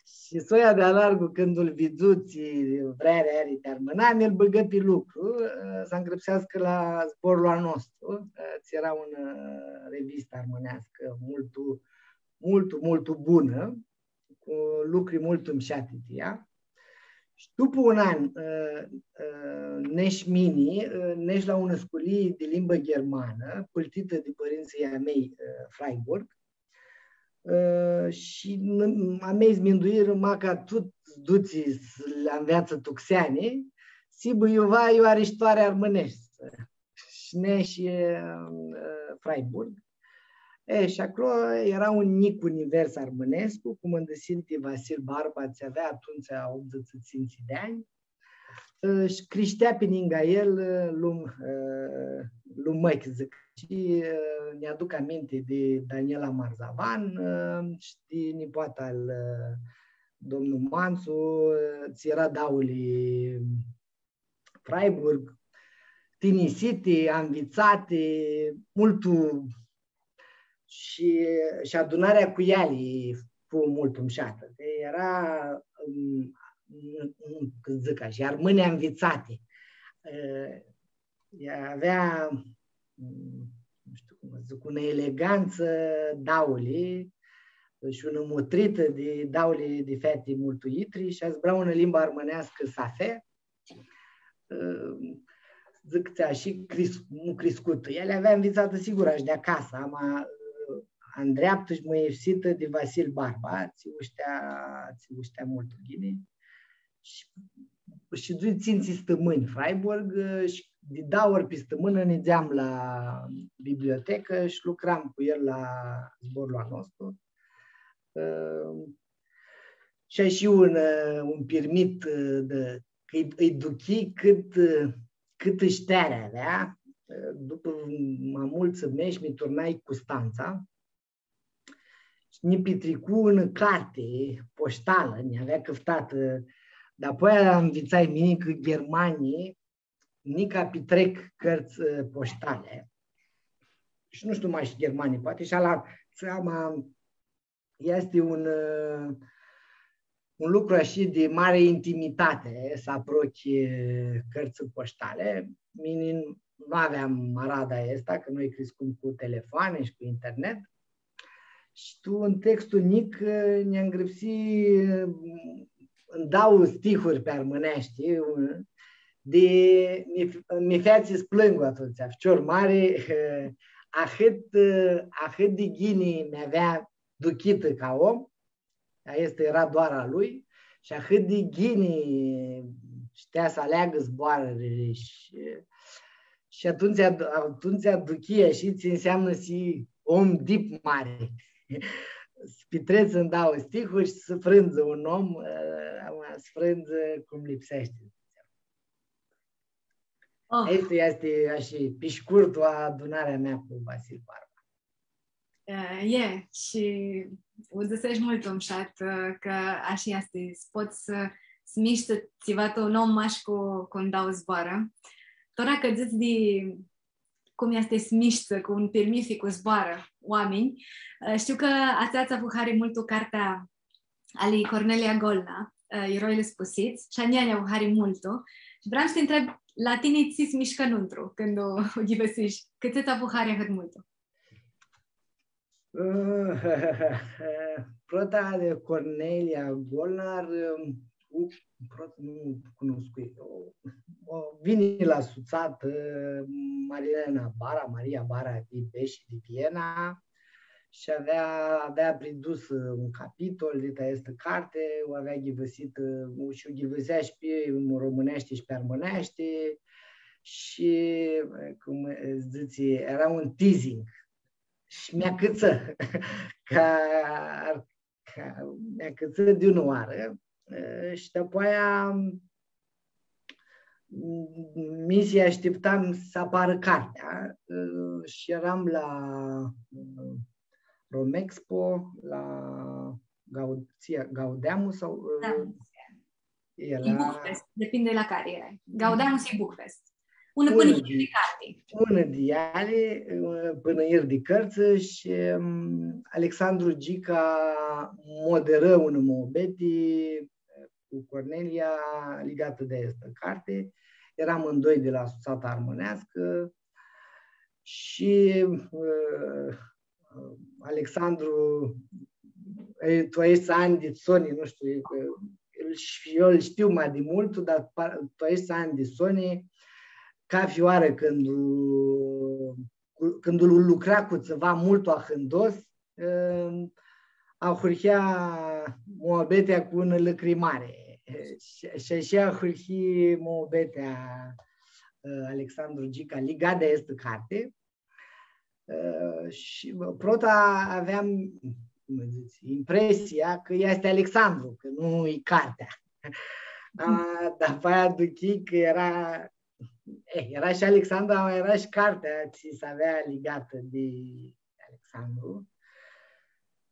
Shi soia di-alargu, cãndu lu vidzu tsi vreari ari ti armãnami, lu bãgã pi lucru, ã, s-angrãpseascã la Zborlu a Nostru, ã, tsi eara unã, ã, revistã armãneascã multu, multu, multu bunã, cu lucri multu mshati ti ea. Shi dupã un an, ã, ã, nesh mini, ã, nesh la unã sculii di limbã ghirmanã, pãltitã di pãrintsãlj a mei, ã, Freiburg. Ã, shi n-, a mei s-minduirã, ma cã tut s-dutsi s-li anveatsã tu xeani, s-hibã iuva iu ari shtoari armãneshti. Shi nesh, ã, Freiburg. E, shi aclo eara un njic univers armãnescu, cumãndãsit di Vasil Barba, tsi avea atumtsea optudzãtsi tsintsi di anj. Ã, shi crishtea pi ningã el, ã, lum-, ã, lumãchi, dzãc. Shi, ã, nj-aduc aminti di Daniela Marzavan, ã, shi di nipoata al, ã, domnu Mantsu, ã, tsi eara dauli Freiburg, tinjisiti, anvitsati, multu shi, shi adunarea cu eali fu multu mshatã. Cã eara, ãm, nu, nu, cum dzãc ashi, armãni anvitsati. Ã, ea avea, ãm, nu shtiu cum s-dzãc, unã elegantsã dauli shi unã mutritã di dauli di feati multu itri shi zbura unã limbã armãneascã safe. Ã, dzãc, tsi, shi cris-, nu criscutã. Eali avea anvitsatã, sigur, ashi di acasã, ama, ã, andreaptã shi mãyifsitã di Vasil Barba, tsi u shtea, tsi u shtea multu ghini. Shi, shidzui tsintsi stãmãnj Freiburg, ã, shi di dauã ori pi stãmãnã nidzeam la bibliotecã shi lucram cu el la Zborlu a Nostru. Ã, shi ashi un, ã, un pirmit, ã, di, cã lji, lji duchii cãt, ã, cãtã shteari avea, ã, dupã ma multsã mesh mi turnai Custantsa shi nji pitricu unã carti poshtalã, nj-avea cãftatã, ã, dapoaia anvitsai mini cã ghermanjlji nica pitrec cãrtsã, ã, poshtali. Shi nu shtiu, mash ghermanjlji, poati shi alantsã, ama easti un, ã, un lucru ashi di mari intimitati, s-aprochi, ã, cãrtsã poshtali. Mini nu aveam arada aestã, cã noi criscum cu telefoane shi cu internet. Shi tu, un textu njic, nj-angrãpsi, ãn dauã stihuri pi armãneashti, un, di, mi, mi featsi s-plãngu atumtsea, ficior mari, ahãt, ahãt di ghini mi avea duchitã ca om, aestã eara doara lui, shi ahãt di ghini shtea s-aleagã zboarãrli shi, shi atumtsea, atumtsea duchii shi tsi nseamnã s-hii om dip mari. S-pitrets ãn dauã stihuri shi s-frãndzi un om, ã, s-frãndzi cum lipseashti. Oh. Aestã easti, ashi, pi shcurtu, adunarea mea cu Vasil Barba. E, e, shi u dzãsesh multu mushat, ã, cã ashi easti, s-pots s-, s-mishti tsiva tu un om mash cu, cu un dauã zboarã. Tora cã dzãts di cum easti s-mishti cu un pirmithi cu zboarã oaminj, ã, shtiu cã atsea tsã fu hari multu cartea ali Cornelia Golna, ã, Eroilji Spusits, shi a njia nj-avu hari multu. Shi vream s-ti ntreb, la tini tsi s-mishcã nuntru cãndu u, u ghivãsish? Cãtse tsã fu hari ahãt multu? Prota di Cornelia Golnar, u, prota nu cunuscui. O, o, vini la sutsatã, ã, Marilena Bara, Maria Bara di Beshi, di Viena, shi avea, avea pridus, ã, un capitol di aestã carti, u avea ghivãsitã, ã, shi u ghivãsea shi pi romãneashti shi pi armãneashti, shi, ã, cum s-dzãtsi, eara un teasing. Shi mi-acãtsã, ca, ca mi-acãtsã di unã oarã, ã, shi dapoaia, m-, mi si ashtiptam s-aparã cartea, ã, shi eram la, ã, Romexpo, la Gau-, tsi, Gaudeamus sau, ã, Da. E, la Bucfest, depinde la cari erai. Gaudeamus e Bucfest. Unã pãnãiri di carti. Unã di eali, ã, pãnãiri di cãrtsã shi, ãm, Alexandru Gica moderã unã muabeti, ã, cu Cornelia ligatã di aestã carti. Eram amândoi di la Sutsata Armãneascã shi, ã, Alexandru, e, tu aeshti anj di soni, nu shtiu, e, cã el shi eu lu shtiu ma di multu, dar pa-, tu aeshti anj di soni, cathi oarã cãndu, cu-, cãndu lu-, lucra cu tsiva multu ahãndos, e, ahurhea muabetea cu unã lãcrimari. Shi, shi ashi ahurhi muabetea, e, Alexandru Gica, ligat di aestã carti. Ã, shi, bã, prota aveam, cum dzãts, impresia cã easti Alexandru, cã nu e cartea. A, dapoaia aduchii cã eara, e, eara shi Alexandru, ama eara shi cartea tsi s-avea ligatã di Alexandru.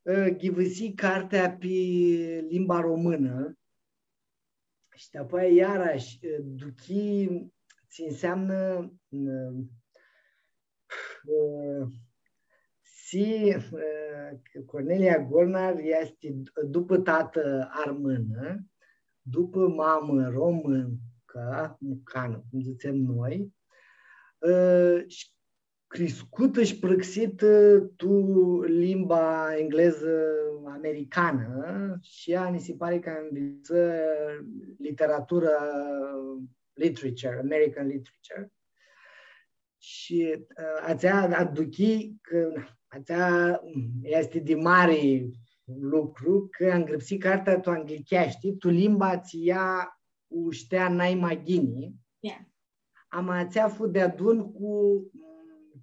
Ã, ghivãsii cartea pi limba românã, shi dapoaia iarashi, ã, duchii tsi nseamnã, ã, ã, si, ã, Cornelia Golnar easti d-, dupã tatã armãnã, dupã mamã romãncã, mucanã, cum dzãtsem noi, ã, shi criscutã shi prãxitã tu limba englezã americanã shi ea nji si pari cã anvitsã literaturã, literature, American literature. Shi, ã, atsea aduchii cã, na, atsea, mm, easti di mari lucru, cã angrãpsii cartea tu anglicheashti, tu limba tsi ea u shtea nai ma ghini. Yeah. Ama atsea fu deadun cu, mm,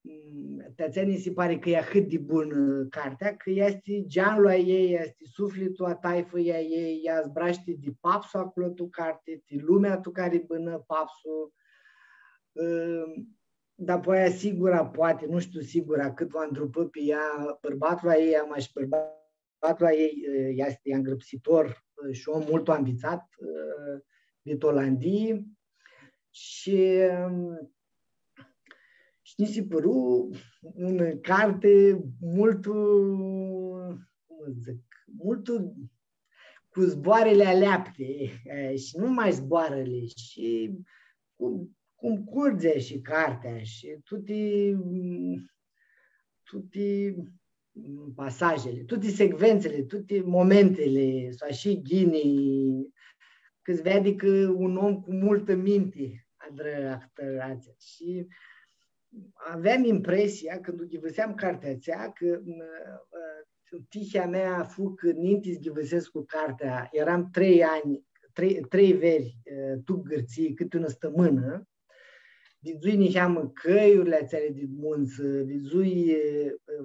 mm, ti atsea nji si pari cã e ahãt di bunã, ã, cartea, cã easti geanlu a ljei, easti suflitlu a taifãljei a ljei, ea zburashti di papsu aclo tu carti, di lumea tu cari bãnã papsu. Ã, dapoaia, sigura, poati, nu shtiu sigura cãt va ndrupã pi ea bãrbatlu a ljei, ama shi bãrbatlu a ljei, ã, easti angrãpsitor, ã, shi om multu anvitsat, ã, dit Olandii. Shi, ãm, shi nji si pãru unã carti multu, cum dzãc, multu cu zboarãli aleapti, e, shi nu mash zboarãli, shi cu, cum curge shi cartea shi tuti, mm, tuti, mm, pasajele, tuti secvențele, tuti momentele, s-u ashi ghini, cã s-veadi cã un om cu multã minti adrã ahtãratsia. Shi aveam impresia, cãndu u ghivãseam cartea atsea, cã, mm, ã, tihea mea fu cã ninti s-ghivãsescu cartea, eram trei anj, trei, trei veri, ã, tu Gãrtsii, cãti unã stãmãnã, vidzui niheamã cãljurli atseali di muntsã, vidzui, ã,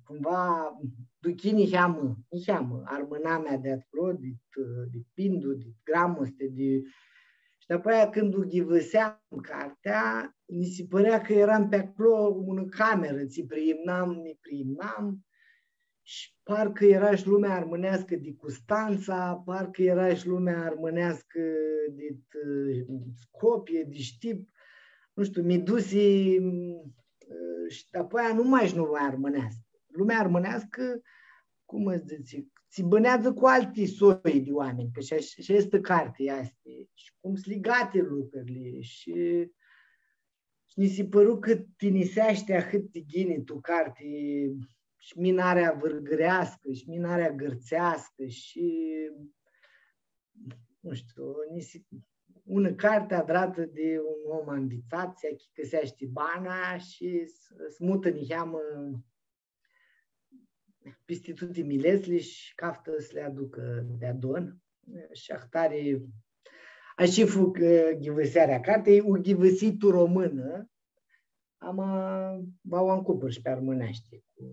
cumva, duchii niheamã, niheamã, armãnamea di aclo, di, di Pindu, di Gramoste, di... Shi dapoaia, cãndu u ghivãseam cartea, mi si pãrea cã eram pi aclo, unã camerã, tsi priimnam, mi priimnam, shi parcã eara shi lumea armãneascã di Custantsa, parcã eara shi lumea armãneascã di, ã, Scopie, di Shtip, nu shtiu, mi dusi, ã, shi dapoaia nu mash lumea armãneascã. Lumea armãneascã, cum s-dzãtsi, tsi bãneadzã cu alti soi di oaminj, cã shi, shi aestã carti easti, shi cum s-ligati lucrili, shi Shi nji si pãru cã tinjiseashti ahãt di ghini tu carti shi minarea vãrgãreascã, shi minarea gãrtseascã, shi, nu shtiu, nji si, unã carti adratã di un om anvitsat, tsi achicãseashti bana shi s-, s-mutã niheamã pisti tuti miletsli shi caftã s-li aducã deadun. Shi ahtari, ashi fu, ã, ghivãsearea cartei, u ghivãsii tu românã, ama va u ancupãr shi pi armãneashti, cu,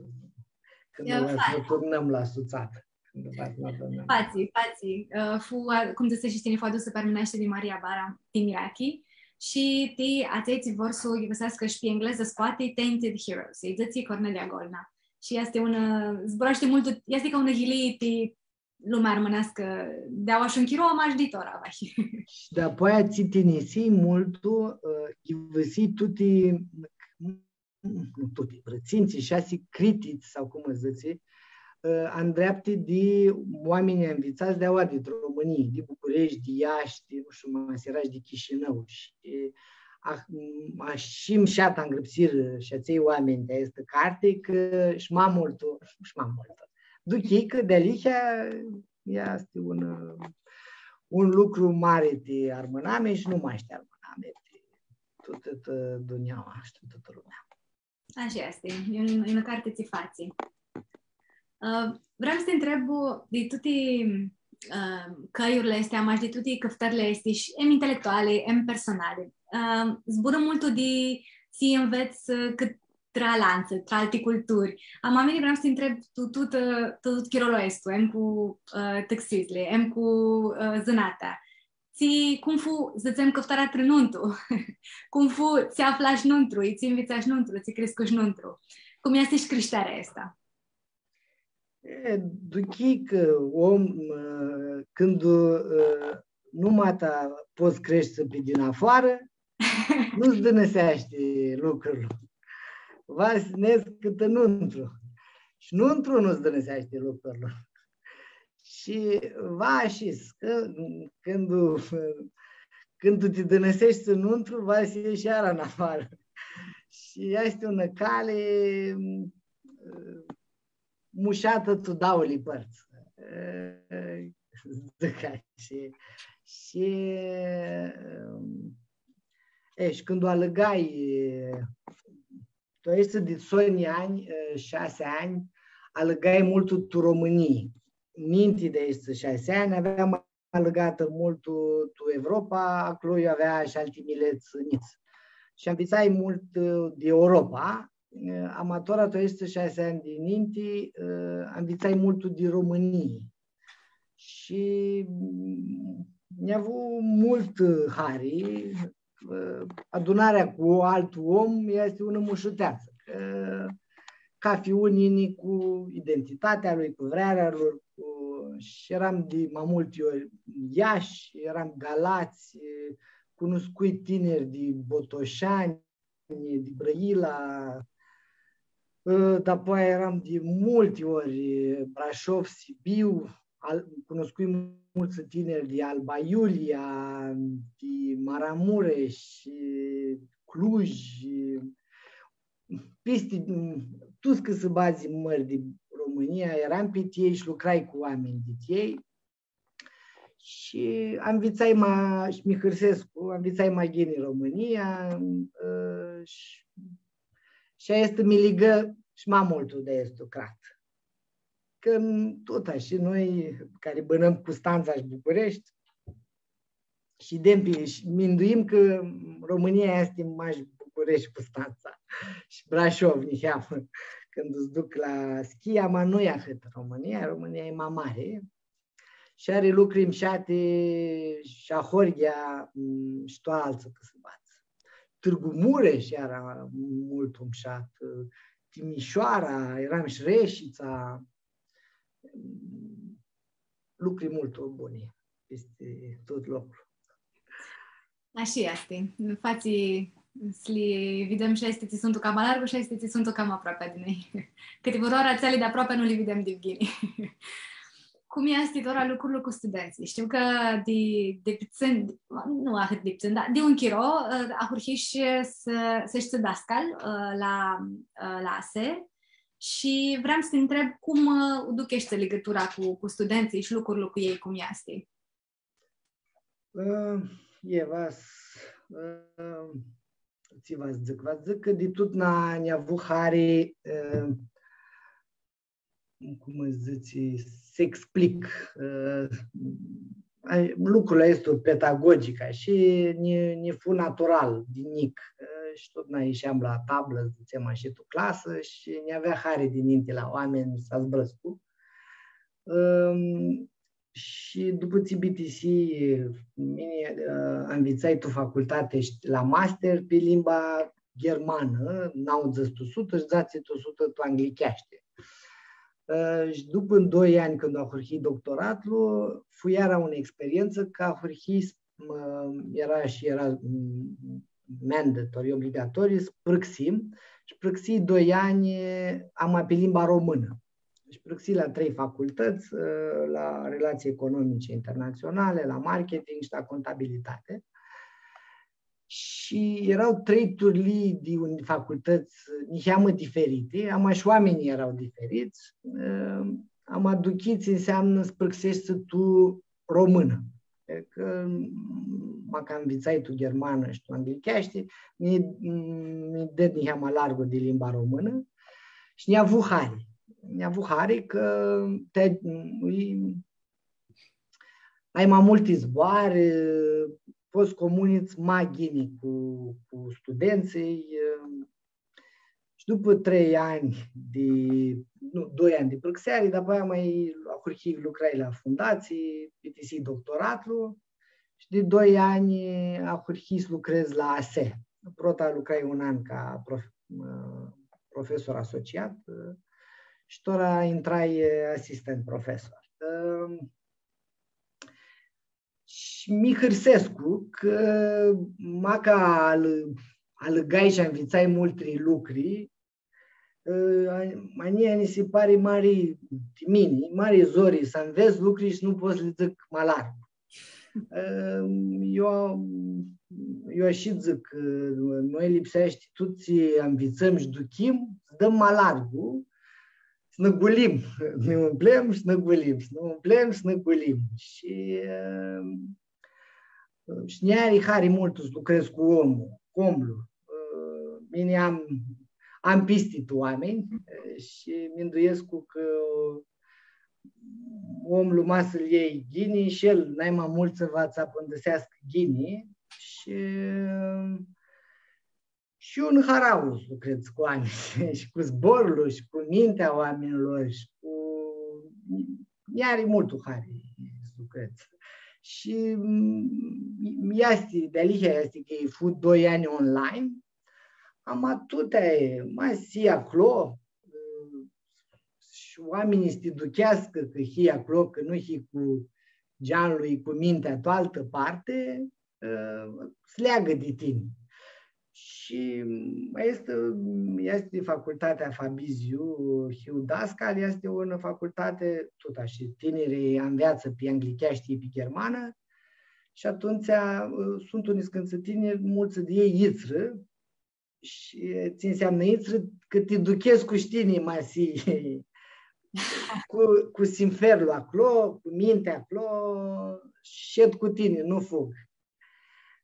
cãndu va s-nã turnãm la sutsatã. Cãndu va s-nã turnãm. Fatsi, fatsi. Ã, fu, a, cum dzãseshi shi tini, fu adusã pi armãneashti di Maria Bara, ti mirachi. Shi ti atselj tsi vor s-u ghivãseascã shi pi englezã, s-poati, Tainted Heroes, lji dzãtsi Cornelia Golna. Shi easti unã, zburashti multu, easti ca unã yilii ti lumea armãneascã di aoa shi un chiro, ama shi di tora, vahi. Shi dapoaia tsi tinjisii multu, ã, ghivãsii tuti, nu tuti, vrã tsintsi, shasi critici, sau cum s-dzãtsi, ã, andreapti di oaminj anvitsats di aoa, di Romãnii, di Bucureshti, di Iashi, di, nu shtiu, ma s-eara shi di Chishinãu. Shi, a, ashi mushat angrãpsirã shi atselj oaminj di aestã carti, cã shi ma multu, shi ma multu. Duchii cã dealihea easti un, un lucru mari ti armãnami shi nu mash ti armãnami, ti tutã, tutã dunjaua shi tutã lumea. Ashi easti, e un, e unã carti tsi fatsi. Ã, vream s-ti ntreb, di tuti, ã, cãljurli aesti, ama shi di tuti cãftãrli aesti, shi em intelectuali, em personali. Ã, zburãm multu di tsi nvets, ã, cãt tra alantsã, tra alti culturi. Ama mini vream s-ti ntreb, tu, tu, tu, tu chirolu aestu, em cu, ã, taxizli, em cu, ã, zãnatea. Tsi, cum fu, dzãtsem, cãftarea trã nuntru? Cum fu, tsi aflash nuntru, i tsi nvitsash nuntru, tsi criscush nuntru? Cum easti shi crishtearea aestã? E, duchii cã om, ã, cãndu, ã, numata pots s-creshti pi dinafoarã, nu-ts dãnãseashti lucrul. Va s-nedz cãtã nuntru. Shi nuntru nu-ts dãnãseashti lucrul. Shi va shi s-, cã, cãndu, cãndu ti dãnãseshti nuntru, va s-eshi iara nafoarã. Shi easti unã cali, mushatã tu dauli pãrtsã. E, dzãc ashi. Shi, e, shi cãndu alãgai, tu aeshti di soni anj, e, shasi anj, alãgai multu tu Romãnii. Ninti di aeshti shasi anj, aveam alãgatã multu tu Evropa, aclo iu avea shi alti milets njits. Shi anvitsai multu, ã, di Europa, ã, ama tora tu aeshti shasi anj di ninti, ã, anvitsai multu di Romãnii. Shi, mm, nj-avu multu, ã, hari, ã, adunarea cu altu om easti unã mushuteatsã, cã cathi un yini cu identitatea lui, cu vrearea lui, cu, shi eram di ma multi ori Iashi, eram Galats, cunuscui tiniri di Botoshani, di Brãila, ã, dapoaia eram di multi ori Brashov, Sibiu, al-, cunuscui multsã tiniri di Alba Iulia, di Maramuresh, Cluj, pisti, tuts cãsãbadz mãri di Romãnia, earam pit elj shi lucrai cu oaminj di elj. Shi anvitsai ma, shi mi hãrsescu, anvitsai ma ghini Romãnia, ã, shi, shi aestã mi ligã shi ma multu di aestu crat. Cã tut ashi, noi cari bãnãm Custantsa shi Bucureshti, shi di pi-, shi minduim cã Romãnia easti mash Bucureshti, Custantsa shi Brashov, niheamã, cãndu s-duc la schi, ama nu e ahãt Romãnia, Romãnia e ma mari. Shi ari lucri mshati shi ahoryea, mm, shi tu altsã cãsãbadz. Tãrgu Muresh eara multu mshat, Timishoara, earam shi Reshitsa, mm, lucri multu buni pisti tut loclu. Ashi easti. Fatsi s-li videm shi aesti tsi suntu cama largu shi aesti tsi suntu cama aproapi di noi. Cãtivãrãoarã atseali di aproapi nu li videm di ghini. Cum easti tora lucrul cu studentsãlji? Shtiu cã di, di putsãn, nu ahãt di putsãn, dar di un chiro, ã, ahurhishi s-, s-eshti dascal, ã, la, ã, la ASE shi vream s-ti ntreb cum, ã, u ducheshti ligãtura cu, cu studentsãlji shi lucrul cu elj, cum easti? Ã, e, va s-, ã, tsi va s-dzãc, va s-dzãc cã di tut nã, nj-avu hari, ã, cum s-dzãtsi, s-explic, ã, ai, lucrul aestu pedagogic, shi nji, nji fu natural di njic, ã, shi tut nã isheam la tablã, dzãtsem ashi, tu clasã shi nj-avea hari di ninti la oaminj s-zburãscu. Ãm, Shi dupã tsi bitisii, mini, ã, anvitsai tu facultati shi la master pi limba ghermanã, nauãdzãts tu sutã shi dzatsi tu sutã tu anglicheashti. Ã, shi dupã doi anj, cãndu ahurhii doctoratlu, fu iara unã experientsã, cã ahurhii s-, ã, eara shi eara, mm, mandatory, obligatoriu, s-prãxim, shi prãxii doi anj, ama pi limba românã. Shi prãxii la trei facultãts, ã, la relații economice internaționale, la marketing shi la contabilitate. Shi eara trei turlii di un-, facultãts niheamã diferiti, ama shi oaminjlji eara diferits, ã, ama duchitsi nseamnã s-prãxeshti tu românã. E cã, ma cã anvitsai tu ghermanã shi tu anglicheashti, mi, mi ded niheamã largu di limba românã shi nj-avu hari. Nj-avu hari cã ti, ai ma multi zboarã, pots s-comunits ma ghini cu, cu studentsãlji, Shi dupã trei anj di, nu, doi anj di prãxeari, dapoaia ma ahurhii, lucrai la fundatsii, bitisii doctoratlu shi di doi anj ahurhii s-lucredz la ASE. Prota lucrai un an ca prof-, ã, profesor asociat, ã, shi tora intrai, ã, asistent profesor. Ã, Shi mi hãrsescu cã, maca al-, alãgai shi anvitsai multi lucri, ã, a, a njia nji si pari mari, ti mini, mari zori s-anvets lucri shi nu pots s-li dzãc ma largu. Ã, eu, eu ashi dzãc, ã, noi lipseashti tut tsi anvitsãm shi duchim, s-dãm ma largu, s-nã gulim, nã umplem shi s-nã gulim, s-nã umplem shi s-nã gulim. Shi, ã, shi nj-ari hari multu s-lucredz cu omlu, cu omlu. Ã, mini am, am pisti tu oaminj, ã, shi minduescu cã omlu ma s-lu ljei ghini shi el, nai ma multu, va tsã apãndãseascã ghini shi, ã, Shi un harauã s-lucredz cu oaminj, shi cu zborlu, shi cu mintea oaminjlor, shi cu, nj-ari multu hari s-lucredz. Shi, mm, easti, dealihea easti cã fu doi anj online, ama tuti, ma s-hii aclo, mm, shi oaminjlji s-ti ducheascã cã hii aclo, cã nu hii cu geanlu, cu mintea tu altã parti, ã, s-leagã di tini. Shi aestã easti facultatea Fabiziu, hiu dascal, easti unã facultati, tut ashi, tinirlji anveatsã pi anglicheashti, pi ghermanã, shi atumtsea, ã, suntu niscãntsã tiniri, multsã di elj yitsrã, shi tsi nseamnã yitsrã, cã ti duchescu shi tini, ma s-hii cu, cu sinferlu aclo, cu mintea aclo, shed cu tini, nu fug.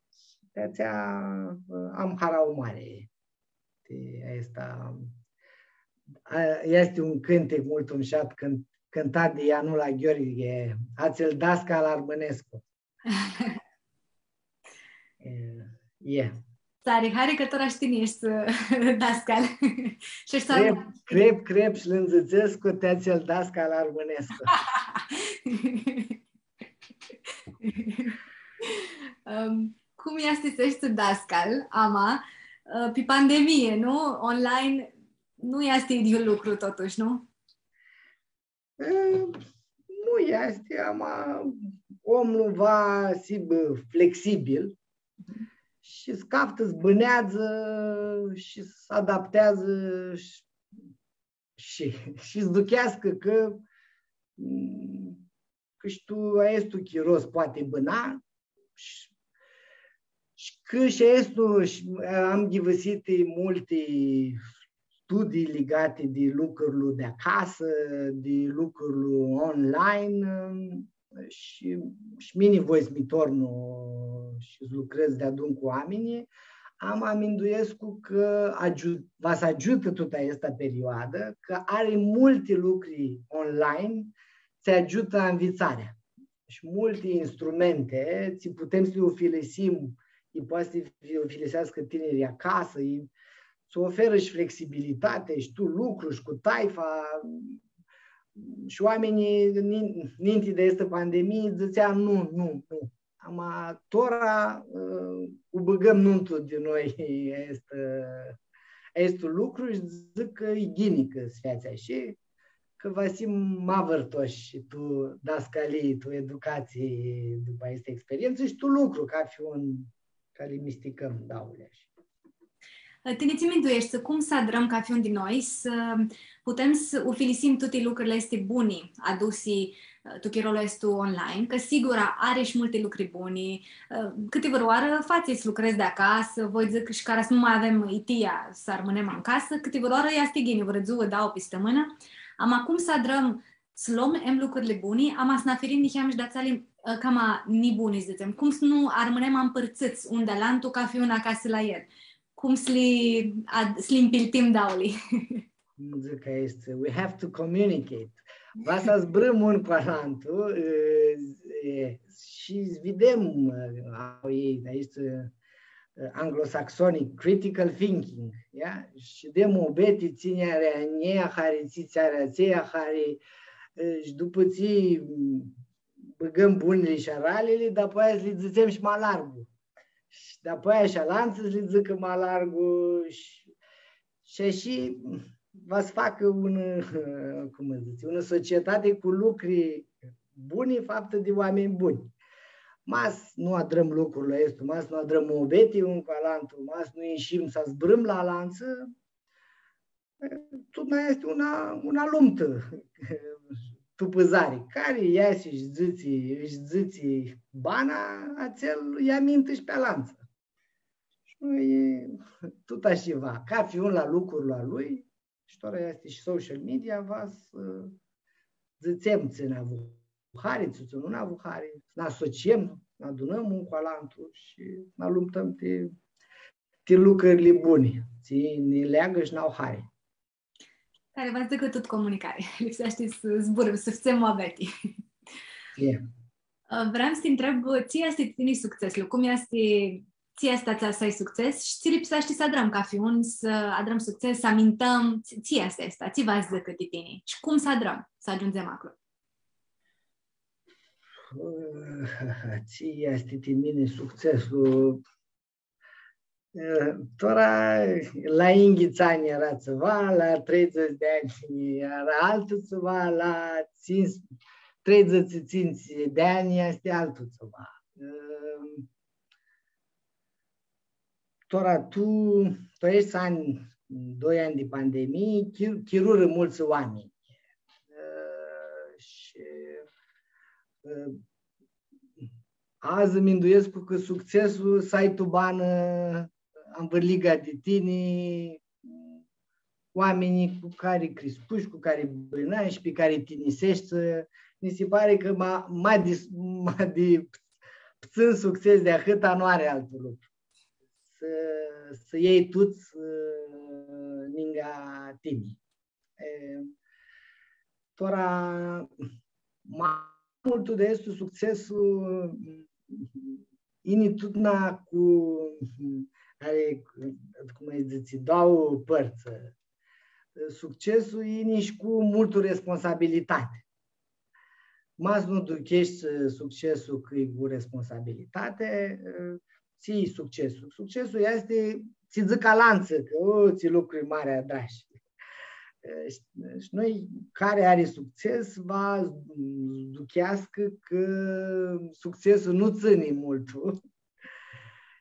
Shi di-atsea, ã, am harauã mari. Ti aestã, a, easti un cãntic multu mushat cãnt-, cãntat di Ianula Gheorghe, Atsel dascal armãnescu. E, e. Tsã ari hari cã tora shi tini eshti dascal. Shi eshti... Crep, crep, crep shi lã ndzãtsescu ti atsel dascal armãnescu. Ãm, cum easti s-eshti dascal, ama, ã, pi pandemie, nu? Online nu easti idyiul lucru, totushi, nu? E, nu easti, ama omlu va s-hibã flexibil shi s-caftã s-bãneadzã shi s-adapteadzã shi, shi, shi s-ducheascã cã, mm, cã shi tu aestu chiro s-poati bãna shi, shi cã shi aestu, shi am ghivãsiti multi studii ligati di lucrul di acasã, di lucrul online, shi, shi mini voi s-mi tornu shi s-lucredz deadun cu oaminjlji, ama minduescu cã agiu-, va s-agiutã tutã aestã perioadã, cã ari multi lucri online tsi agiutã anvitsarea. Shi multi instrumenti, tsi putem s-li ufilisim, i poati s-li ufiliseascã tinirlji acasã, i s-oferã shi flexibilitati, shi tu lucru, shi cu taifa, shi oaminjlji, nin-, ninti di aestã pandemii, dzãtsea, nu, nu, nu. Ama tora, ã, u bãgãm nuntu di noi aestu, aestu lucru shi dzãc cã e ghini cã s-featsi ashi, cã va s-him ma vãrtoshi tu dascalii, tu educatsii, dupã aestã experientsã shi tu lucru, cafi un, ca li misticãm dauli ashi. Tini tsi mindueshti, cum s-adrãm cafi un di noi s-putem s-ufilisim tuti lucrili aesti buni adusi, ã, tu chirolu aestu online, cã sigura ari shi multi lucri buni, ã, cãti vãrãoarã fatsi s-lucredz di acasã, voi dzãc shi cara s-nu ma avem itia s-armãnem ãn casã, cãti vãrãoarã easti ghini, vãrã dzuã, dauã pi stãmãnã, ama cum s-adrãm s-lom em lucrili buni, ama s-nã afirim niheam shi di atseali, ã, cama nibuni, dzãtsem, cum s-nu armãnem ampãrtsãts un di alantu, cafi un acasã la el, cum s-li ad-, s-li mpiltim dauli. Cum dzãc, aestã, we have to communicate. Va s-zburãm un cu alantu, e, e, shi s-videm, e, au elj, aestã, e, anglo-saxonic, critical thinking, ia? Shi di muabeti, tsi nj-ari a njia hari, tsi tsã ari a tsia hari, e, shi dupã tsi, m, bãgãm bunili shi aralili, dapoaia s-li dzãtsem shi ma largu. Shi dapoaia shi alantsã s-li dzãcã ma largu shi, shi ashi va s-facã unã, cum s-dzãtsi, unã societati cu lucri buni, faptã di oaminj buni. Ma s-nu adrãm lucrul aestu, ma s-nu adrãm muabeti un cu alantu, ma s-nu ishim s-zburãm la alantsã, tut ma easti unã, unã lumtã tu pãzari. Cari easi shi dzãtsi, shi dzãtsi bana, atsel lj-amintã shi pi alantsã. Shi noi, tut ashi va, cafi un la lucrul a lui, shi tora easti shi social media, va s-dzãtsem tsi nã avu hari, tsi, tsi nu nã avu hari, s-nã asociem, s-nã adunãm un cu alantu shi s-nã alumtãm ti, ti lucrili buni, tsi nã leagã shi nã au hari. Cari va s-dzãcã tut comunicari. Lipseashti s-zburãm, s-fãtsem muabeti. E. Ã, vream s-ti ntreb, tsi easti ti tini succeslu? Cum easti, tsi easti atsea s-ai succes? Shi tsi lipseashti s-adrãm cafi un, s-adrãm succes, s-amintãm, tsi, tsi easti aestã? Tsi va s-dzãcã ti tini? Shi cum s-adrãm s-agiundzem aclo? Tsi easti ti mini succeslu? E, tora, la yinghits anj eara tsiva, la treidzãts di anj eara altu tsiva, la tsintsi-, treidzãts shi tsintsi di anj easti altu tsiva. E, Tora tu, tu aeshti anj, doi anj di pandemii, chir-, chirurã multsã oaminj. Ã, shi, ã, adzã minduescu cã succeslu s-ai tu banã anvãrliga di tini, oaminjlji cu cari criscushi, cu cari bãnashi, pi cari tinjiseshti, nji si pari cã ma, ma di, ma di ptsãn succes di ahãtã nu ari altu lucru. S-, s-ljei tuts, ã, ningã tini. E, tora, ma multu di aestu succeslu, yini tutna cu, ari, cum lji dzãtsi, doauã pãrtsã. Succeslu yini shi cu multu responsabilitati. Ma s-nu ducheshti, ã, succeslu cã e cu responsabilitati, ã, tsi-i succeslu? Succeslu easti, tsi dzãc alantsã, cã, o, tsi lucru mari adrash. Ã, shi, shi noi, cari ari succes, va s-ducheascã cã succeslu nu tsãni multu.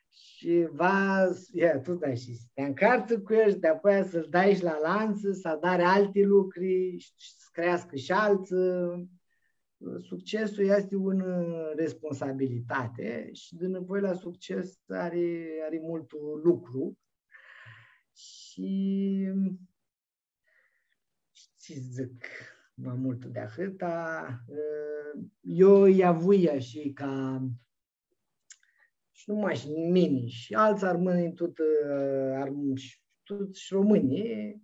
Shi va, e, tu dai shi s-ti ancartsã cu el shi dapoaia s-lu dai shi la alantsã, s-adari alti lucri shi s-creascã shi altsã. Succeslu easti unã, ã, responsabilitati shi dinãpoi la succes ari, ari multu lucru. Shi, shi tsi dzãc, ma multu di ahãtã, ã, eu lj-avui ashi ca, shi nu mash mini, shi altsã armãnj, tut, ã, arm-, shi tuts shi romãnjlji,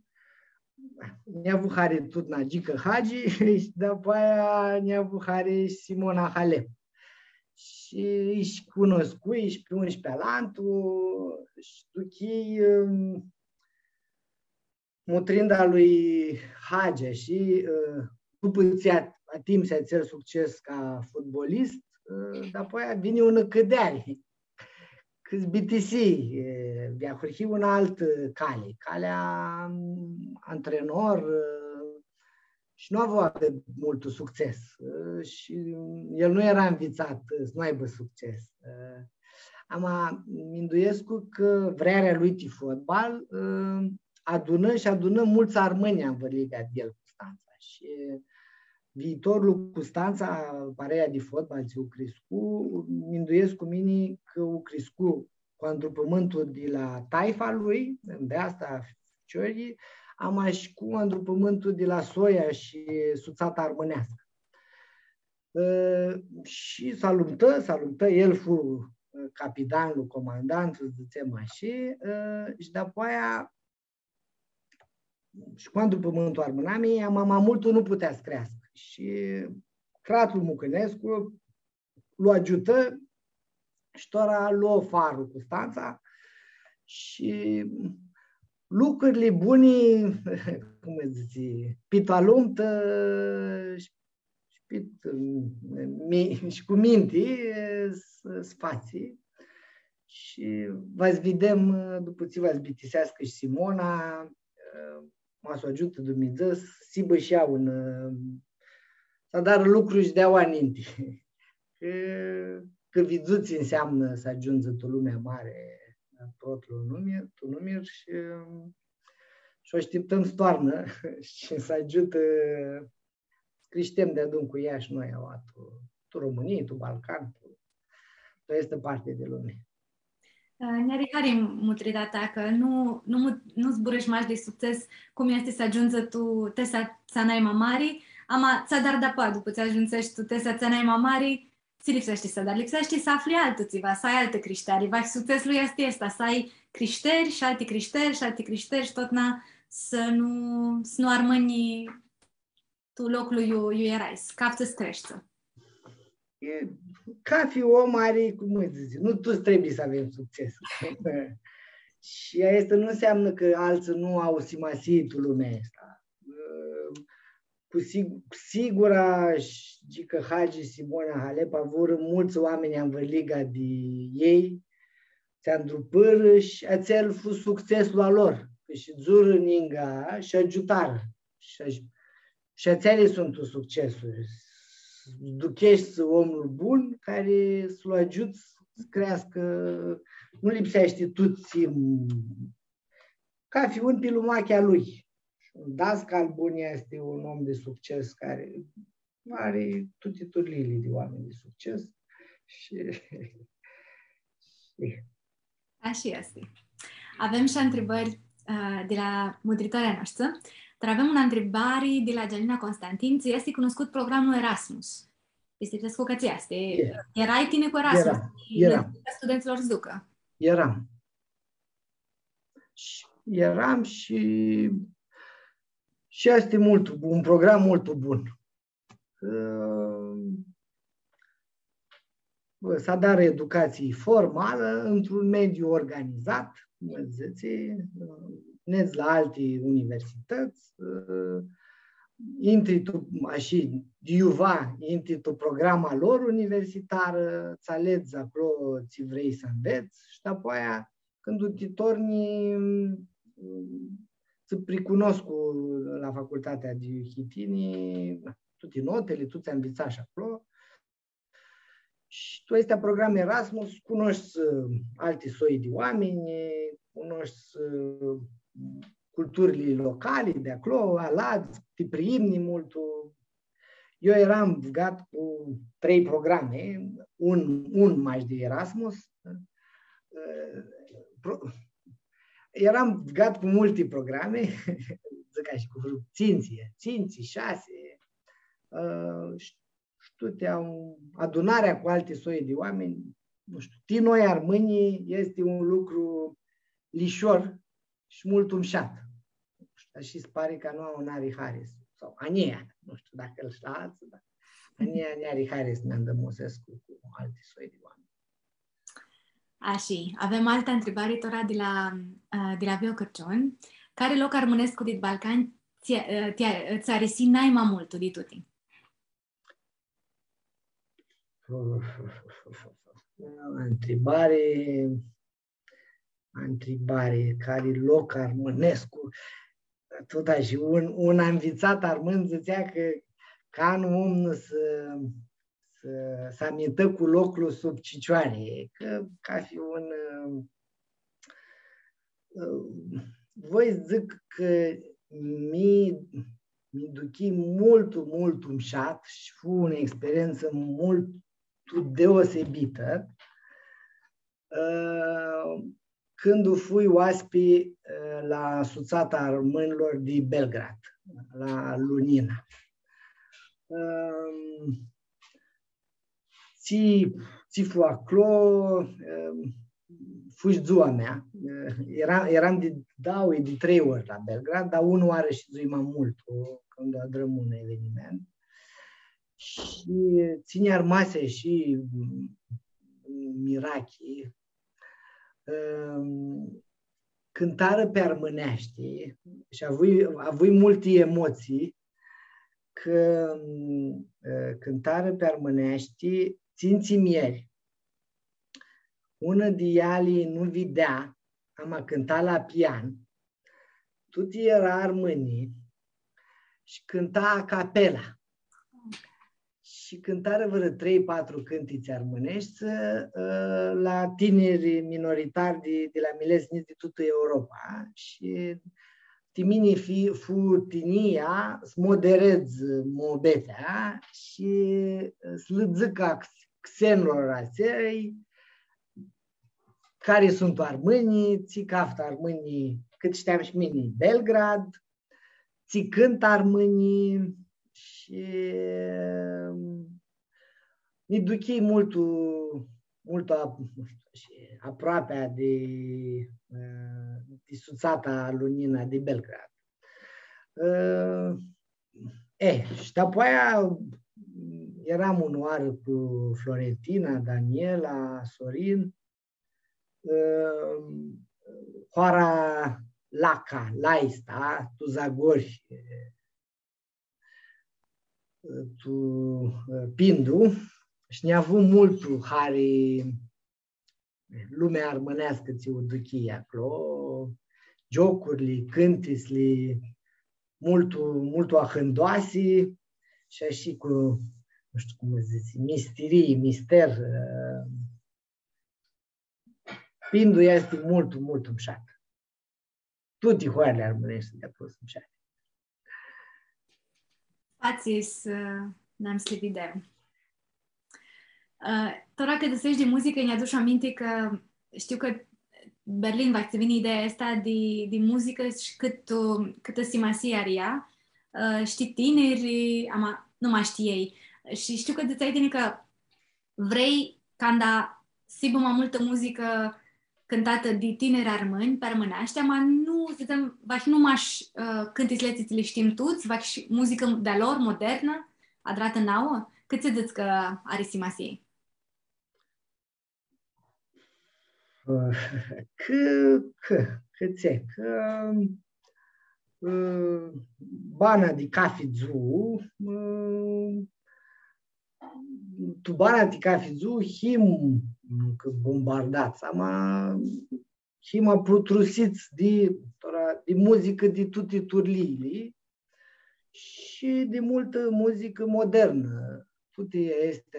nj-avu hari tutna Gicã Hagi shi dapoaia nj-avu hari Simona Halep. Shi, shi cunuscui shi pi un shi pi alantu shi duchii, ãm, mutrinda lui Hagi shi, ã, dupã tsi a-, atimsi atsel succes ca fotbalist, ã, dapoaia vini unã cãdeari. Cã s-bitisi, ã, di ahurhii unã altã cali, calea, ãm, antrenor, ã, shi nu avu atãt multu succes, ã, shi el nu eara nvitsat, ã, s-nu aibã succes. Ã, ama, minduescu cã vrearea lui ti fotbal, ã, adunã shi adunã multsã armãnj anvãrliga di el Custantsa. Shi viitorlu Custantsa, parea di fotbal tsi u criscu, minduescu mini cã u criscu cu andrupãmintul di la taifa lui, nveasta, ficiorlji, ama shi cu andrupãmintul di la soia shi sutsata armãneascã. Ã, shi s-alumtã, s-alumtã, el fu, ã, capitanlu, comandantul, dzãtsem ashi, ã, shi dapoaia, shi cu andrupãmintul armãnami, ama ma multu nu putea s-creascã. Shi cratlu Mucãnescu lu agiutã shi tora lo Farul Custantsa shi lucrili buni, cum dzãtsi, pit alumtã shi pit, mi-, shi cu minti s-, s-fatsi. Shi va s-videm, dupã tsi va s-bitiseascã shi Simona, ma s-u agiutã Dumnidzã, s-hibã shi ea un, s-adarã lucru shi di aoa ninti. Cã, cã vidzuts nseamnã s-agiundzi tu lumea mari, protlu numir, tu numir shi, shi u ashtiptãm s-toarnã shi s-agiutã s-crishtem deadun cu ea shi noi aoa tu, tu Romãnii, tu Balcan, tu, tu aestã parti di lumi. Ã, nj-ari hari mutrita ta, cã nu, nu mu-, nu zburãsh mash di succes, cum easti s-agiundzi tu tesa tsea nai ma mari, ama tsi adari dapoaia, dupã tsi agiumsesh tu tesa tsea nai ma mari, tsi lipseashti s-adari? Lipseashti s-afli altu tsiva, s-ai altã crishteari, vahi succeslu easti aestã, s-ai crishteri shi alti crishteri shi alti crishteri shi totna s-nu, s-nu armãnj tu loclu iu, iu erai, s-caftsã s-creshti. E, cafi om ari, cum dzãtsi, nu tuts trebuie s-avem succes. Shi aestã nu nseamnã cã altsã nu au simasii tu lumea aestã. Cu sig-, cu sigura, shi Gicã Hagi, Simona Halep avurã multsã oaminj anvãrliga di elj, tsi andrupãrã shi atsel fu succeslu a lor, cã shidzurã ningã shi agiutarã. Shi, shi atseali suntu succesuri. S-, ducheshti omlu bun cari s-lu agiuts s-creascã, nu lipseashti tuts, cafi un pi lumachea lui. Un dascal bun easti un om di succes cari ari tuti turliili di oaminj di succes shi, shi... Ashi easti. Avem shi ntribãri, ã, di la mutritorlji a noshtri, dar avem unã ntribari di la Gianina Constantin, tsi easti cunuscut programlu Erasmus. Pistipsescu cã tsi easti. Earai tini cu Erasmus, earai, earai. Studentsãlor s-ducã. Earam. Shi earam shi, shi easti multu bu-, un program multu bun. Ã, s-adarã educatsii formalã, într-un mediu organizat, cum dzãtsi, nedz la alti universitãts, ã, intri tu, ashi, di iuva, intri tu programa lor universitarã, tsã aledz aclo tsi vrei s-anvets shi dapoaia cãndu ti tornji, mm, tsã pricunoscu la facultatea di Chitini, tuti notili, tu tsi anvitsash aclo. Shi tu aesti programi Erasmus, cunoshti, ã, alti soi di oaminj, cunoshti, ã, culturili locali di aclo, aladz, ti priimni multu, Eu earam bãgat cu trei programi, un, un mash di Erasmus. Ã, pro-, earam bãgat cu multi programi, dzãc ashi, cu vreo tsintsi, tsintsi, shasi. Ã, sh-, shtiu, ti am adunarea cu alti soi di oaminj, nu shtiu, ti noi armãnjlji easti un lucru lishor shi multu mushat. Nu shtiu, ashi s-pari cã nu, nu ari hari. Sau a njia, nu shtiu dacã el shi la altsã, dar a njia nj-ari hari s-mi andãmusescu cu alti soi di oaminj. Ashi, avem altã ntribari tora di la, ã, di la Vio Cãrciun. Cari loc armãnescu dit Balcani tsi, ã, tsi, ã, tsã arisi nai ma multu di tuti? Ntribari, ntribari, cari loc armãnescu? Tut ashi, un, un anvitsat armãn dzãtsea cã, cã nu om nu s-, s-, s-amintã cu loclu sub cicioari, cã cafi un, ã, voi dzãc cã mi, mi duchii multu, multu mushat shi fu unã experientsã multu deosebitã, ã, cãndu fui oaspi, ã, la Sutsata Armãnjlor di Belgrad, la Lunina. Ã, tsi, tsi fu aclo, ã, fu shi dzua mea. Ã, eara, earam di dauã, di trei ori la Belgrad, dar unã oarã shidzui ma multu, cãndu adrãm un eveniment. Shi tsi nj-armasi shi, mm, mirachi, ã, cãntarã pi armãneashti shi avui, avui multi emotsii, cã, ã, cãntarã pi armãneashti tsintsi muljeri. Unã di eali nu videa, ama cãnta la pian, tuti eara armãnj shi cãnta a capela. Shi cãntarã vãrã trei, patru cãntitsi armãneshti, ã, la tiniri minoritari di, di la milets njits di tutã Europa. Shi ti mini fi-, fu tinjia s-moderedz muabetea shi s-lã dzãc a x-, xenlor atselj cari suntu armãnjlji, tsi caftã armãnjlji, cãt shteam shi mini, Belgrad, tsi cãntã armãnjlji shi, ã, mi duchii multu, multu ap-, nu shtiu, shi aproapea di, ã, di Sutsata Lunina di Belgrad. Ã, e, shi dapoaia earam unã oarã cu Florentina, Daniela, Sorin, ã, hoara Laca, Laista, tu Zagori, ã, tu, ã, Pindu, shi nj-avu multu hari lumea armãneascã tsi u duchii aclo, giocurli, cãntitsli, multu, multu ahãndoasi shi ashi cu, nu shtiu cum s-dzãtsi, mistirii, mister, ã, Pindu easti multu, multu mushat. Tuti hoarli armãneshti di aclo suntu mushat. Fatsi s-, n-am s-li videm. Ã, tora cã dzãsesh di muzicã, nj-adush aminti cã shtiu cã Berlin va tsã vini ideea aestã di, di muzicã shi cãt, cãtã simasii ari ea, ã, shi ti tiniri, ama, nu mash ti elj. Shi shtiu cã dzãtseai tini cã vrei canda s-hibã ma multã muzicã cãntatã di tiniri armãnj, pi armãneashti, ama nu, s-dzãtsem, vahi nu mash, ã, cãntitsli tsi li shtim tuts, vahi shi muzicã di-a lor, modernã, adratã nauã? Cãtse dzãts cã ari simasii? Cã, cã, cã tsi, cã, ã, bana di cafi dzuã, ã, tu bana di cafi dzuã him, nu cã bombardats, ama him aputrusits di, tora, di muzicã di tuti turliili shi di multã muzicã modernã. Tuti aesti,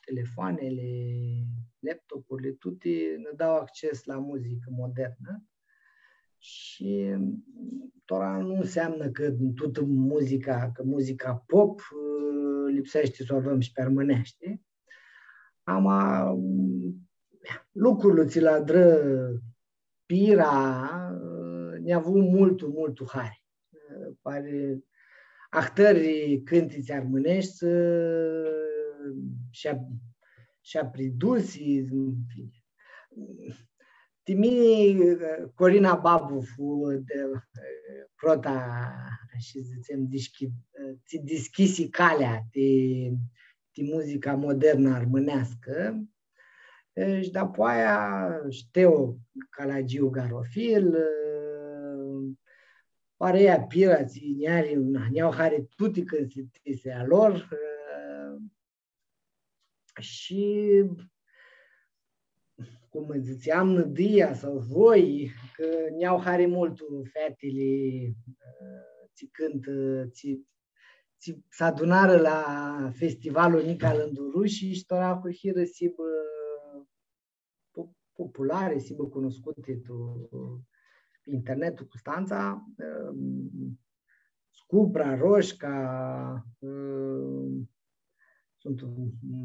telefoanili, laptopurli, tuti nã dau acces la muzicã modernã. Shi tora nu înseamnã cã tutã muzica, cã muzica pop, ã, lipseashti s-u avem shi pi armãneashti. Ama, lucrul tsi lu adrã Pira, ã, nj-avu multu, multu hari. Ã, pari ahtãri cãntitsi armãneshti, ã, shi a-, shi apridusi, în fine. Ti mini, ã, Corina Babu fu di, ã, prota, shi dzãtsem, dishchi-, ã, tsi dishcljisi calea ti, ti muzica modernã armãneascã. E, shi dapoaia shi Teo Calagiu Garofil, e, parea Pira, tsi nj-ari, nj-au hari tuti cãntitsli a lor, e, shi, cum dzãtseam, nãdia sau voi, cã nj-au hari multu featili, e, tsi cãntã, tsi tsi s-adunarã la festivalul Nica Lãndurushi shi tora ahurhirã s-hibã po-, populari, s-hibã cunuscuti tu, pi internetul Custantsa, ãm, Scubra, Roshca, ãm, suntu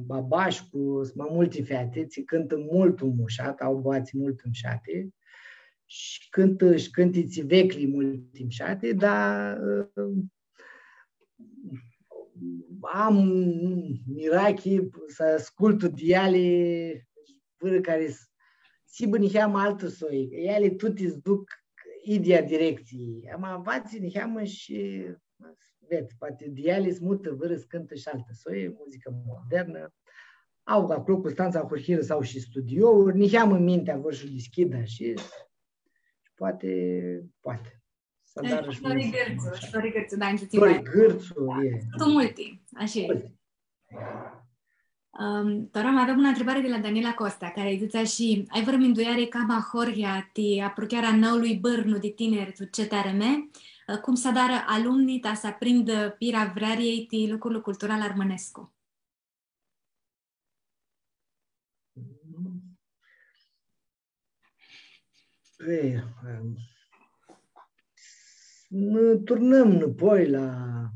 Babashcu, suntu ma multi feati, tsi cãntã multu mushat, au boatsi multu mushati shi cãntã shi cãntitsi veclji multu mushati, dar, ãm, am mirachi s-ascultu di eali, vãrã cari s-, s-hibã niheamã altã soi, eali tuti s-duc idyea directsii. Ama va tsi niheamã shi vedz, poati di eali s-mutã vãrã s-cãntã shi altã soi, muzicã modernã. Au aclo Custantsa, ahurhirã s-au shi studiouri, niheamã mintea vor s-u dishcljidã shi, shi poati, poati. S-adarã shi Flori Gãrtsu, shi Flori Gãrtsu, da, nji dzãtsi Flori Gãrtsu, e. Suntu multi, ashi e. Multi. Ãm, tora ma avem unã ntribari di la Daniela Costa, cari dzãtsi ashi: ai vãrã mindueari cama ahoryea ti apruchearea a nãului bãrnu di tiniri tu C T R M, ã, cum s-adarã alumnii ta s-aprindã pira vreariljei ti lucrul cultural armãnescu? E, em, s-nã turnãm nãpoi la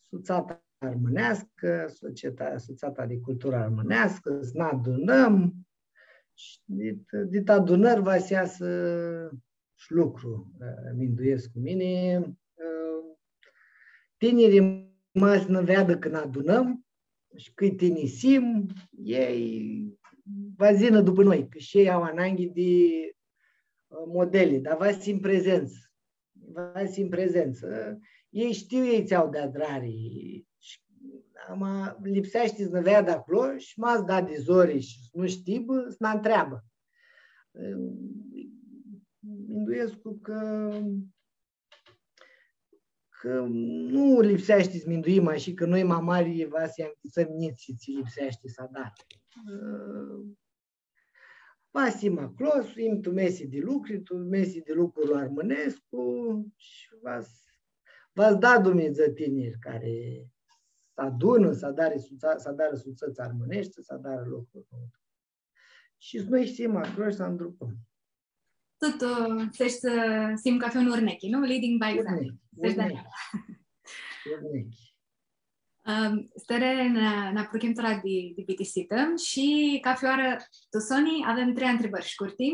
Sutsata Armãneascã, Societa-, Sutsata di Culturã Armãneascã, s-nã adunãm shi dit, dit adunãri va s-easã shi lucru, ã, minduescu mini. Ã, tinirlji ma s-nã veadã cãndu nã adunãm shi cãt tinirlji him, elj va s-yinã dupã noi, cã shi elj au ananghi di, ã, modeli, dar va s-him prezentsã. Va s-him prezentsã. Elj shtiu, elj tsi au di adrari. Shi, ama, lipseashti s-nã veadã aclo shi ma s-da di zori shi s-nu shtibã, s-nã ntreabã. Ã, minduescu cã cã nu lipseashti s-minduim ashi, cã noi ma mari va s-lji anvitsãm njitslji tsi lipseashti s-adarã. Ã, va s-him aclo, s-him tu mesi di lucri, tu mesi di lucrul armãnescu shi va s-, va s-da Dumnidzã tiniri cari s-adunã, s-adarã sutsa-, s-adarã sutsãts armãneshti, s-adarã lucruri. Shi s-noi him aclo shi s-andrupãm. Tut, ã, s-eshti, ã, s-him cafi un urnechi, nu? Leading by example. Urnechi, s-eshti urnechi. Urnechi. Ãm, Stere, nã, nã apruchem tora di, di bitisitã shi, cafi oarã, tu soni, avem trei ntribãri shcurti.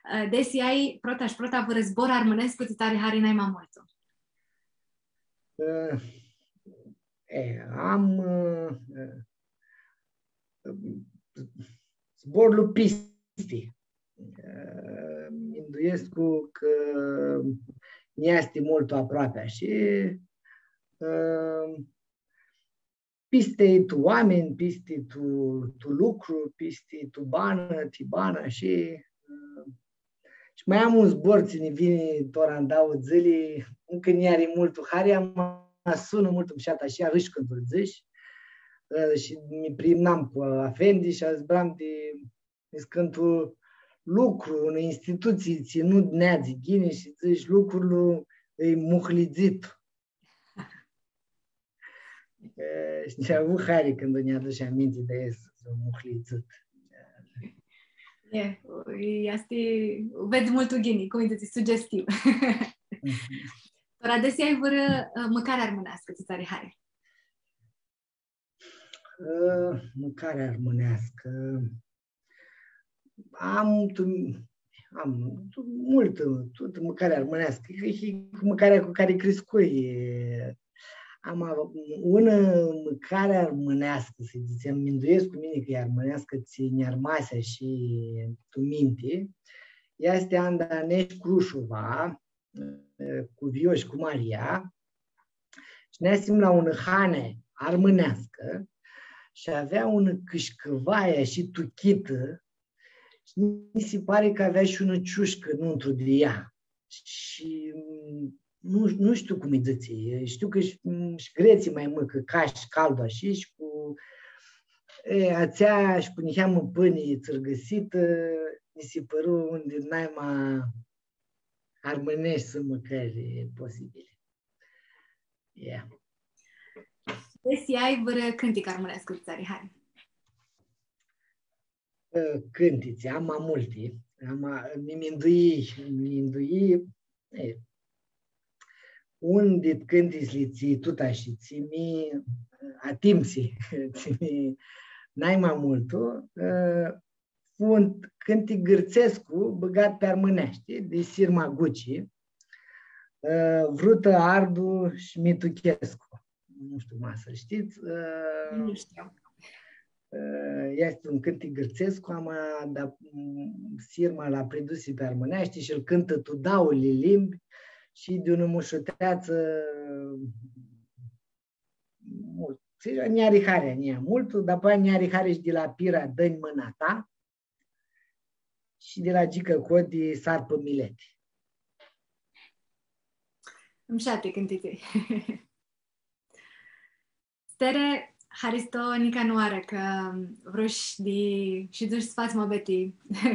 Ã, desi ai prota shi prota vãrã zbor armãnescu tsi ts-ari hari nai ma multu? Ã, e, am, ã, ã, zborlu pisti. Ã, minduescu cã nj-easti multu aproapea shi, ã, pisti tu oaminj, pisti tu, tu lucru, pisti tu banã, ti banã shi, ã, shi ma am un zbor tsi nji vini tora ndauã dzãli, ãnj cã nj-ari multu hari, ama sunã multu mushat shi arãscu cãndu lu dzãsh, ã, shi mi priimnam cu afendi shi azburam di Dzãc, cãndu un lucru, unã institutsii tsi nu neadzi ghini shi dzãts, lucrul e muhlidzit. E, shi nj-avu hari cãndu nj-adush aminti di aestã, muhlidzit. E, easti, u vedz multu ghini, cum dzãts, sugestiv. Mhm. Tora, desi ai vãrã, ã, mãcari armãneascã, tsi ts-ari hari? Ã, mãcari armãneascã. Am tu-, am tu-, multã, tutã mãcarea armãneascã. E, e mãcarea cu cari criscui. Am av-, unã mãcari armãneascã, s-dzãtsem, minduescu mini cã e armãneascã, tsi nj-armasi shi tu minti. Easti anda nesh Crushova, cu Vio shi cu Maria, shi neasim la unã hanã armãneascã shi avea unã cãshcãvaia shi tuchitã shi nji si pari cã avea shi unã ciushcã nuntru di ea. Shi, mm, nu, nu shtiu cum lji dzãtsi, shtiu cã shi, mm, shi gretslji ma mãcã cash caldu ashi shi cu, e, atsea shi cu niheamã pãni tsãrgãsitã, nji si pãru un di naima armãneshti mãcãri posibili. Yeah. Desi ai vãrã cãntic armãnescu tsi ts-ari hari? Ã, cãntitsi, am ma multi. Am ma, mi mindui, mi mindui, e, un dit cãntitsli tsi tut ashi, tsi mi atimsi, tsi mi, nai ma multu, ã, fu un cãntic gãrtsescu bãgat pi armãneashti, di Sirma Guci, ã, Vrutã ardu shi mi tuchescu. Nu shtiu, ma s-lu shtits. Ã, nu shtiu. Ã, easti un cãntic gãrtsescu, ama, da, Sirma lu pridusi pi armãneashti shi lu cãntã tu dauãli limbi shi di unã mushuteatsã multu. Shi nj-ari hari a njia multu, dapoaia nj-ari hari shi di la Pira, Dã-nj mãna ta, shi di la Gicã Coti, Sar pã mileti. Mushati cãntitsi. Stere, haristo nica nãoarã cã vrush di, shi dush s-fats muabeti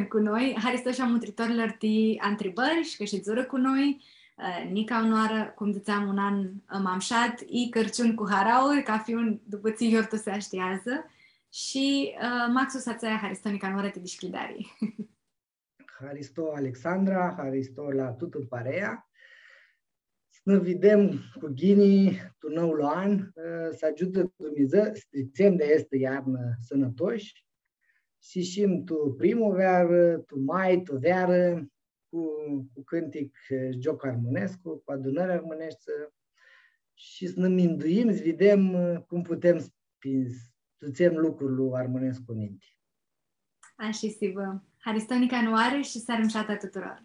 cu noi. Haristo shi a mutritorlor ti ntribãri shi cã shidzurã cu noi. Ã, nica unãoarã, cum dzãtseam, un an, ã, ma mushat, i Cãrciun cu harauri, cafi un dupã tsi yiurtuseashti adzã. Shi, ã, maxus atsea, haristo nica nãoarã ti dishcljideari. Haristo, Alexandra, haristo la tutã parea. S-nã videm cu ghini tu noulu an, ã, s-agiutã Dumnidzã, s-tritsem di aestã iarnã sãnãtoshi, s-ishim tu primuvearã, tu mai, tu vearã, cu, cu cãntic, ã, gioc armãnescu, cu adunãri armãneshti, shi s-nã minduim, s-videm, ã, cum putem s-, s-dutsem lucrul armãnescu ninti. Ashi s-hibã. Haristo nica nãoarã shi searã mushatã a tuturor.